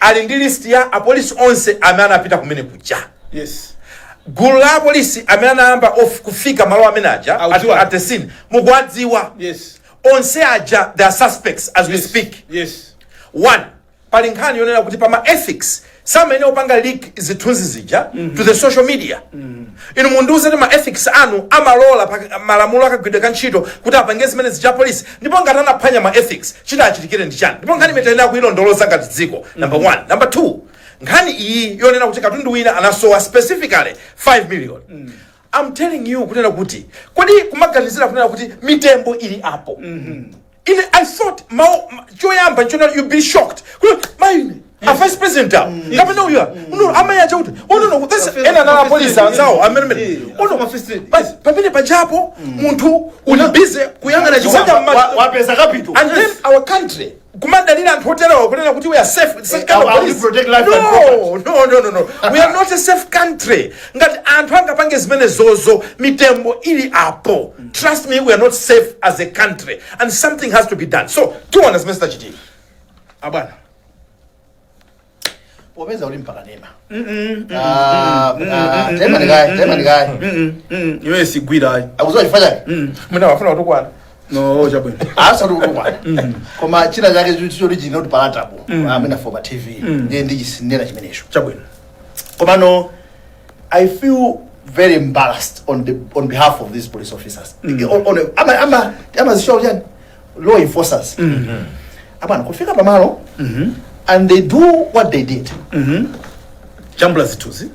ali ndi list ya apolisi onse amene anapita kumene kuja. Gulu la apolisi amene anayamba off kufika malo amene aja Audziwa. at the scene mukuwadziwa. Onse aja, they are suspects as we speak. One, pali nkhani yonena kuti pama ethics samene opanga leak zithunzi zija to the social media. Inu mundiuze kuti ma ethics anu amalola malamulo akagwidwe ka ntchito kuti apange zimene zija polisi? Ndipo ngati anaphwanya ma ethics, chitachitikire ndi chani? Ndipo nkhani imene tiyenera kuyilondoloza ngati dziko, number one. Number two, nkhani iyi yonena kuti katundu wina anasowa, specifically 5 million. I'm telling you kunena kuti kodi kumaganizira kunena kuti mitembo ili apo, ine I thought mawu choyamba nchona you be shocked kuti maine a vice president awo kapena uyu no amayi acha kuti, oh no, this ena nala police anzawo amene amene, oh no, basi pamene pajapo munthu uli busy Kuyang'ana kuzanja Wapeza capital. And then our country kumadalira anthu oterewa kunena kuti we are safe with such kind of How we police. protect life and No, we are not a safe country ngati anthu angapange zimene zozo mitembo ili apo. Trust me, we are not safe as a country and something has to be done. So tiona zimene zitachitika. Abwana. Popeza uli mpakanema, tayima ndikaye, tayima ndikaye. Iwe sigwira. Akuziwa chifukwa chake. Mwina wafuna kutukwana. No, chabwino. Asati kutukwana, koma china chake choti chili not palatable amene for pa TV, ndiye ndichisinena chimenecho. Chabwino. Komano I feel very embarrassed on behalf of these police officers, on ama ama zishow chani, law enforcers abana kufika pamalo and they do what they did. Jambula zithunzi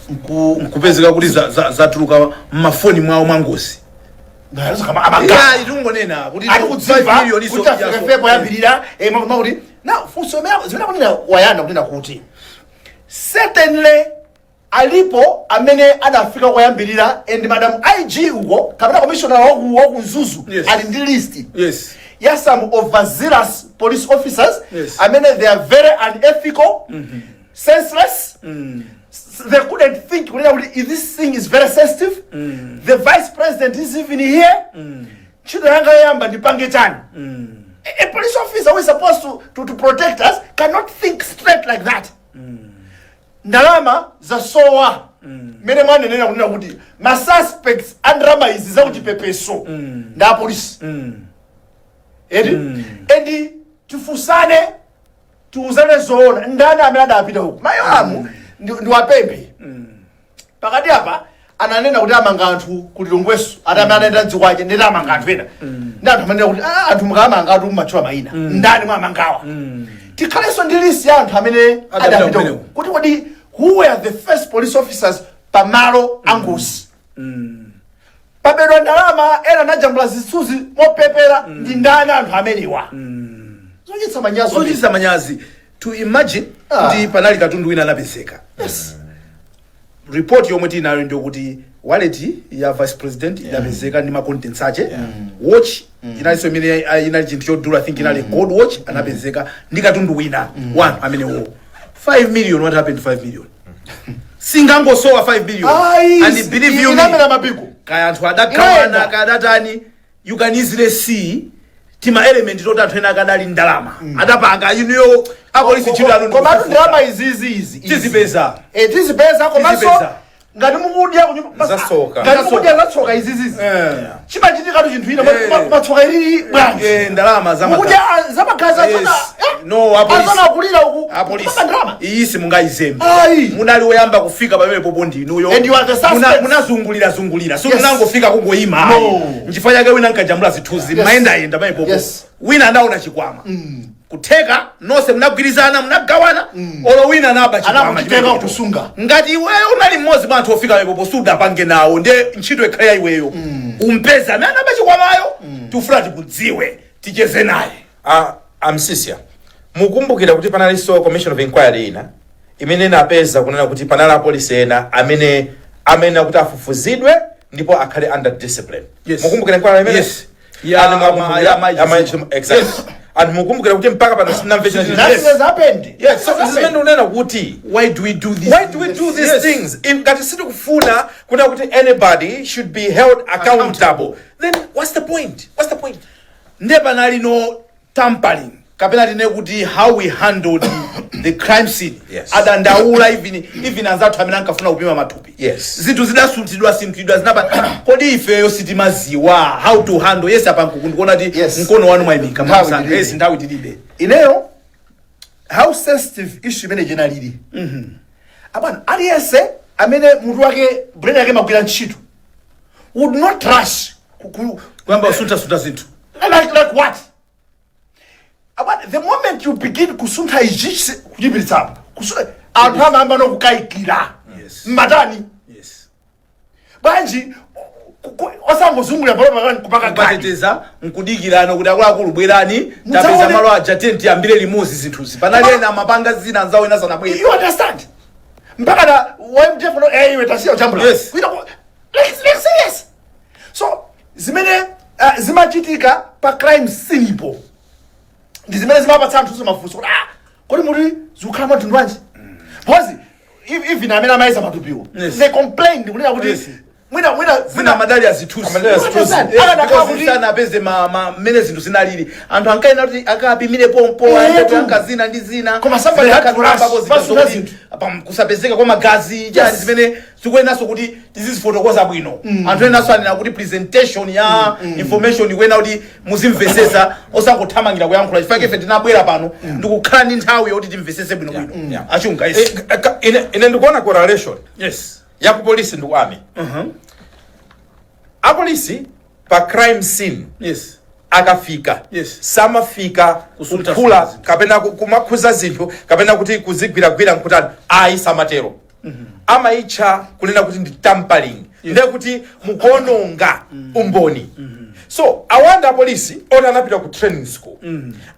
Nku nkupezeka kuti zatuluka mmafoni mwawo mwangozi. Yeah, itungonena kuti Ali 5 kudziva million iso kuti afike yaso. fepo yambirira makuti na funso zimene akunena wayana kunena kuti certainly alipo amene adafika koyambirira, and madam IG uko kapena commissioner waku Mzuzu ali ndi list ya some overzealous police officers amene they are very unethical, senseless. They couldn't think kunena kuti if this thing is very sensitive, the vice president is even here, ntchito yanga yoyamba ndipange chani? A police officer who is supposed to protect us cannot think straight like that. Ndalama zasowa, mmene mwanenera kunena kuti ma suspects a ndalama izi zakuchipepeso ndi apolisi eti. And tifunsane, tiuzane zoona, ndani amene adapita uku? Mayo amu ndiwapemphe pakati apa ananena kuti amanga anthu ku Lilongweso, ati amene anaenda mdzikwache ndeti amanga anthu ena, ndi anthu amanena kuti, "Ah, anthu mukamanga anthu mumatchula mayina, ndani mwamangawa?" Tikhalenso ndi list ya anthu amene adapita adapita kumeneko. uku. Kuti kodi who were the first police officers pamalo angozi pabedwa ndalama, ena anajambula zithunzi mopepera, ndi ndani anthu amenewa? Zochititsa manyazi. Zochititsa manyazi to imagine kuti panali katundu wina anapezeka. Report yomwe tinayo ndiokuti wallet ya vice president idapezeka ndi ma contents ache, watch inalinso imene inali chinthu chodula, I think inali gold watch, anapezeka ndi katundu wina one amenewo 5 million. What happened to 5 million? Singangosowa 5 billion. Ayi, And believe you me, inamera mapiko. Kaya anthu adagawana, Inaenda. kaya adatani, you can easily see tima element toti anthu ena akadali ndalama adapanga inuyo apolisi ntchito yanu. Komatu ndalama izizi izi Tizipeza. Tizipeza, komanso Tizipeza. Ngati mukudya kunyumba Zasoka. ngati mukudya zatsoka izizizi, chimachitikatu chinthu ina, matsoka ilili bwanji? Ndalama za mukudya zamagazi. Yes. No, apolisi. Azana akulira uku. Apolisi. Kupanga ndalama. Iyi simungayizembe. Ayi. Munali woyamba kufika pamene popo ndinuyo. And you are the suspects. Munazungulira zungulira, so munangofika kungoyima, No. ayi. Nchifukwa chake wina nkajambula zithunzi, mayendayenda pamene popo. Wina anaona chikwama, kutheka nonse munagwirizana, munagawana, olo wina anaba chikwama Anakuchitenga chimenecho. kusunga. Ngati iweyo unali mmodzi mwa anthu ofika pamenepopo, sudapange nawo, ndiye ntchito ikhale ya iweyo umpeza amene anaba chikwamayo. Tifuna tikudziwe, ticheze naye. Ah, amsisia mukumbukira kuti panalinso commission of inquiry ina imene inapeza kunena kuti panali apolisi ena amene akuti afufuzidwe ndipo akhale under discipline. Yes. Mukumbukira inquiry imene? Yes. Ya And ya Mayi ya Mayi Chizuma. Chizuma, exactly. Yes. And mukumbukira kuti mpaka pano sitinamve china chilichonse. Nothing has happened. Yes. So zimene unena kuti why do we do this? Why do we do these things? If ngati sitikufuna kuna kuti anybody should be held accountable, then what's the point? What's the point? Ndiye panali no tampering, kapena tine kuti how we handled the crime scene. Adandaula even anzathu amene ankafuna kupima mathupi. Zinthu zidasunthidwa sinthidwa zinapa. Kodi ifeyo sitimaziwa how to handle? Yes, apa ndikuona kuti mkono wanu mwayimika. Nthawi Mwamsanga. tilibe. Yes, nthawi tilibe. Ineyo, how sensitive issue imene chenalili, abwana, aliyense amene mutu wake, brain yake magwira ntchito, would not rush kuyamba kusunthasuntha zinthu. Like what? Abwana, the moment you begin kusuntha ichi, kuchipitsapo, anthu amayamba nokukayikira. Mmatani? Bwanji osangozungulira palo pakani kupaka gadi? Kupateteza nkudikirano kuti akuluakulu bwerani, Mudzaone. tapeza malo aja, tiye tiyambire limodzi zinthuzi. Panali ena amapanga zina, anzawo ena sanabwere. You understand? Mpaka na YMDF no, iwe tasiya uchambula. Kuita like serious. So zimene zimachitika pa crime scene ipo ndi zimene zimapatsa anthu mafunso kuti, ah, kodi muti zikukhala mwa mtundu wanji? Because even amene amayeza matupiwo, they complained kunena kuti mwina mwina amadali azithunzi. Amadali azithunzi. Understand? Akanakhala Because sanapeze mmene zinthu zinalili, anthu ankaena kuti akapimire pompo, anka zina ndi zina. Koma somebody had to rush. Zimene Basi zoti zinthu. kusapezeka kwa magazi chani, zimene zikuyenaso kuti tizizifotokoza bwino. Anthu enaso anena kuti presentation ya information ikuena kuti muzimvesesa, osangothamangira kuyankhula, chifukwa ife tinabwera pano ndikukhala ndi nthawi yoti timvesese bwinobwino. Achunga, yes. Ine ndikuona correlation ya ku polisi ndi ku army. Apolisi pa crime scene akafika, samafika Kusunta kuphula zinthu. kapena kumakhuza zinthu kapena kuti kuzigwiragwira nkutani, ayi, samatero. Amayitcha kunena kuti ndi tampering. Ndiye kuti mukuononga umboni. So awanda apolisi oti anapita ku training school,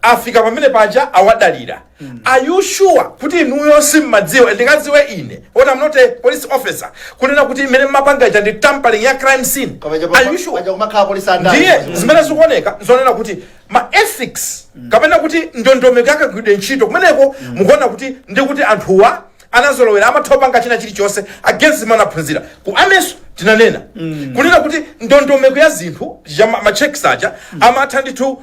afika pamene paja, awadalira. Are you sure kuti inuyo simmadziwa? Ndingadziwe ine oti I'm not a police officer kunena kuti imene mmapanga ija ndi tampering ya crime scene? Are you sure? Paja kumakhala polisi andani. Ndiye zimene zikuoneka nzonena kuti ma ethics kapena kuti ndondomeko yakagwiridwe ntchito kumeneko, mukuona kuti ndi kuti anthuwa anazolowera, amatha kupanga china chilichonse against zimene anaphunzira ku ameso. Tinanena kunena kuti ndondomeko ya zinthu ya ma checks aja amatha ndithu,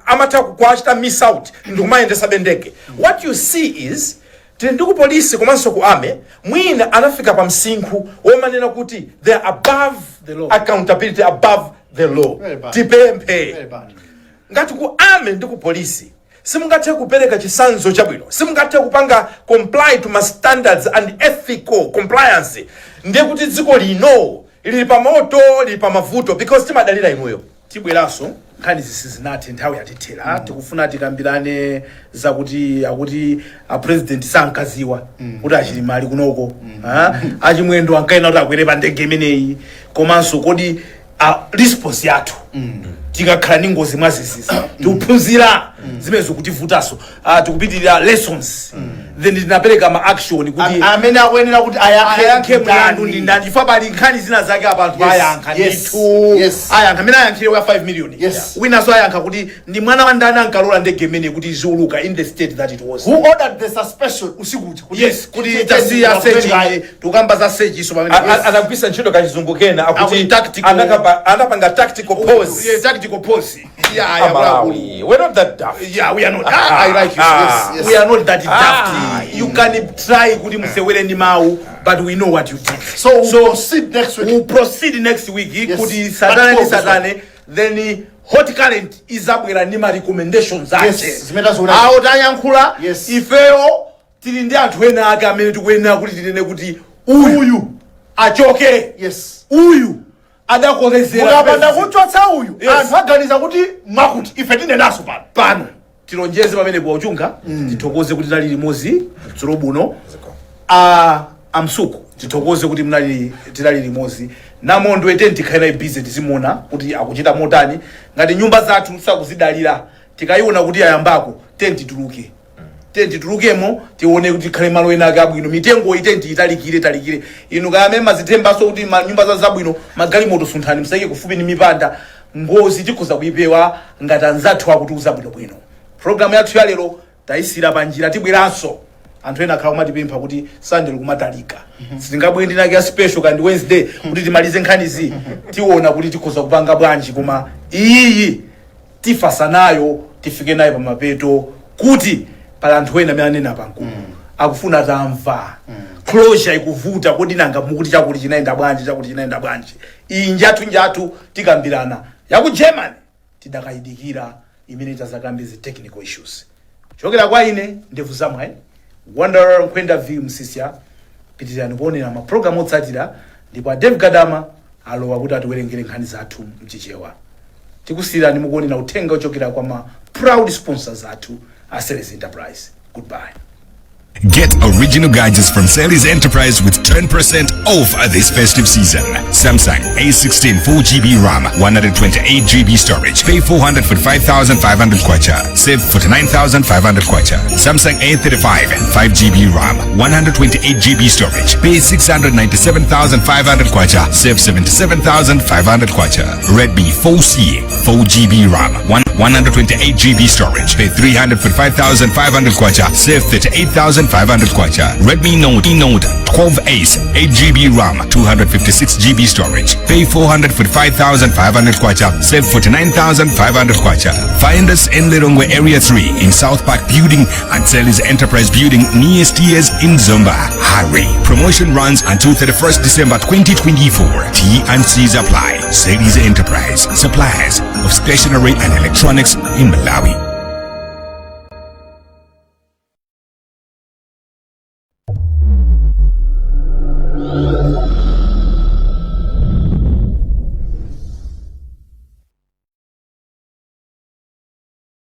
amatha kuachita miss out ndikumayendesabe ndege. What you see is tili ndi ku polisi komanso ku army, mwina anafika pa msinkhu womanena kuti they are above the law. Accountability, above the law. Very bad. Tipemphe Very bad. ngati ku army ndi ku polisi simungathe kupereka chisanzo chabwino, simungathe kupanga comply to ma standards and ethical compliance, ndiye kuti dziko lino lili pa moto, lili pa mavuto, because timadalira inuyo. Tibweranso, nkhani zisizinathe, nthawi yatithera. Tikufuna tikambirane zakuti akuti a president sankaziwa kuti aChilima ali kunoko. Ah, aChimwendo ankaena kuti akwere pa ndege imeneyi. Komanso kodi a response yathu tikakhala ndi ngozi mwazizizi, tikuphunzira zimene zikutivutanso? Ah, tikupitirira lessons, then tinapereka ma action kuti Amene akuyenera kuti ayankhe ayankhe mlandu ndani? Ndi ndani? Chifukwa pali nkhani zina zake apa anthu ayankha ndithu. Ayankha amene ayankhire wa 5 million. Winanso ayankha kuti ndi mwana wa ndani ankalola ndege imene kuti iziuluka in the state that it was. Who ordered the suspension usiku uja? Yes, kuti tasiya search, tukamba za search iso pamene. Anagwisa ntchito kachizungu kena akuti Akuti tactical- anapanga tactical pause. Yeah, tactical pause, yeah. Malawi, we're not that daft. Yeah, we are not. Ah, I like you. Ah. Yes. We are not that Ah. daft. You can try kuti musewere ndi mawu, but we know what you did. So we'll proceed next week. We'll proceed next week kuti satane ndi Part four. satane, then Hot Current izabwera ndi ma recommendations ake. Yes, zimene taziona. Awo tayankhula. Ifeyo tili ndi anthu ena ake amene tikuyenera kuti tinene kuti uyu achoke, uyu adakolezera. Mukapanda kuchotsa uyu, anthu aganiza kuti mwakuti ife tinenaso pano. Pano tilonjeze pamenepo. Ochunga, tithokoze kuti tali limodzi dzulo buno. A amsuku, tithokoze kuti mnali tinali limodzi. Namondwe teni tikhale naye busy, tizimuona kuti akuchita motani. Ngati nyumba zathu sakuzidalira, tikayiona kuti ayambako, teni tituluke, teni titulukemo, tione kuti tikhale malo ena ake abwino. Mitengo iyi teni tiyitalikire talikire. Inu kayame mazithembaso kuti nyumba za zabwino, magalimoto sunthani, musaike kufupi ndi mipanda. Ngozi tikhoza kuyipewa ngati anzathu akutiuza bwinobwino. Programu yathu ya lero tayisira panjira, tibweranso. Anthu ena akhala kumatipempha kuti Sunday likumatalika, sitingabwere ndinake ya special kandi Wednesday kuti timalize nkhanizi. Tiona kuti tikhoza kupanga bwanji, koma iyiyi tifasa nayo, tifike nayo pamapeto, kuti pali anthu ena amene anena pankulu akufuna tamva closure ikuvuta. Kodi nanga mukuti chakuti chinayenda bwanji, chakuti chinayenda bwanji? Iyi njathu njathu, tikambirana yaku Germany, tidakayidikira imene tazakambe zi technical issues. Kuchokera kwa ine ndevu zamwayi Wonder Nkhwenda V Msisya, pitirani kuonera mapulogalamu otsatira, ndipo a Dave Gadama alowa kuti atiwerengere nkhani zathu mChichewa. Tikusiyirani mukuonera uthenga ochokera kwa ma proud sponsors athu a Series Enterprise. Goodbye. Get original gadgets from Sally's Enterprise with 10% off this festive season. Samsung A16 4GB RAM, 128GB storage. Pay 445,500 kwacha. Save 49,500 kwacha. Samsung A35 5GB RAM, 128GB storage. Pay 697,500 kwacha. Save 77,500 kwacha. Redmi 4C 4GB RAM, 128GB storage. Pay 345,500 kwacha. Save 38,500 kwacha. Redmi Note 12 Ace 8GB RAM, 256GB storage. Pay 445,500 kwacha. Save 49,500 kwacha. Find us in Lilongwe Area 3 in South Park Building and Sally's Enterprise Building near STS in Zomba. Hurry. Promotion runs until 31st December 2024. T and C's apply. Sally's Enterprise. Suppliers of stationery and electronics in Malawi.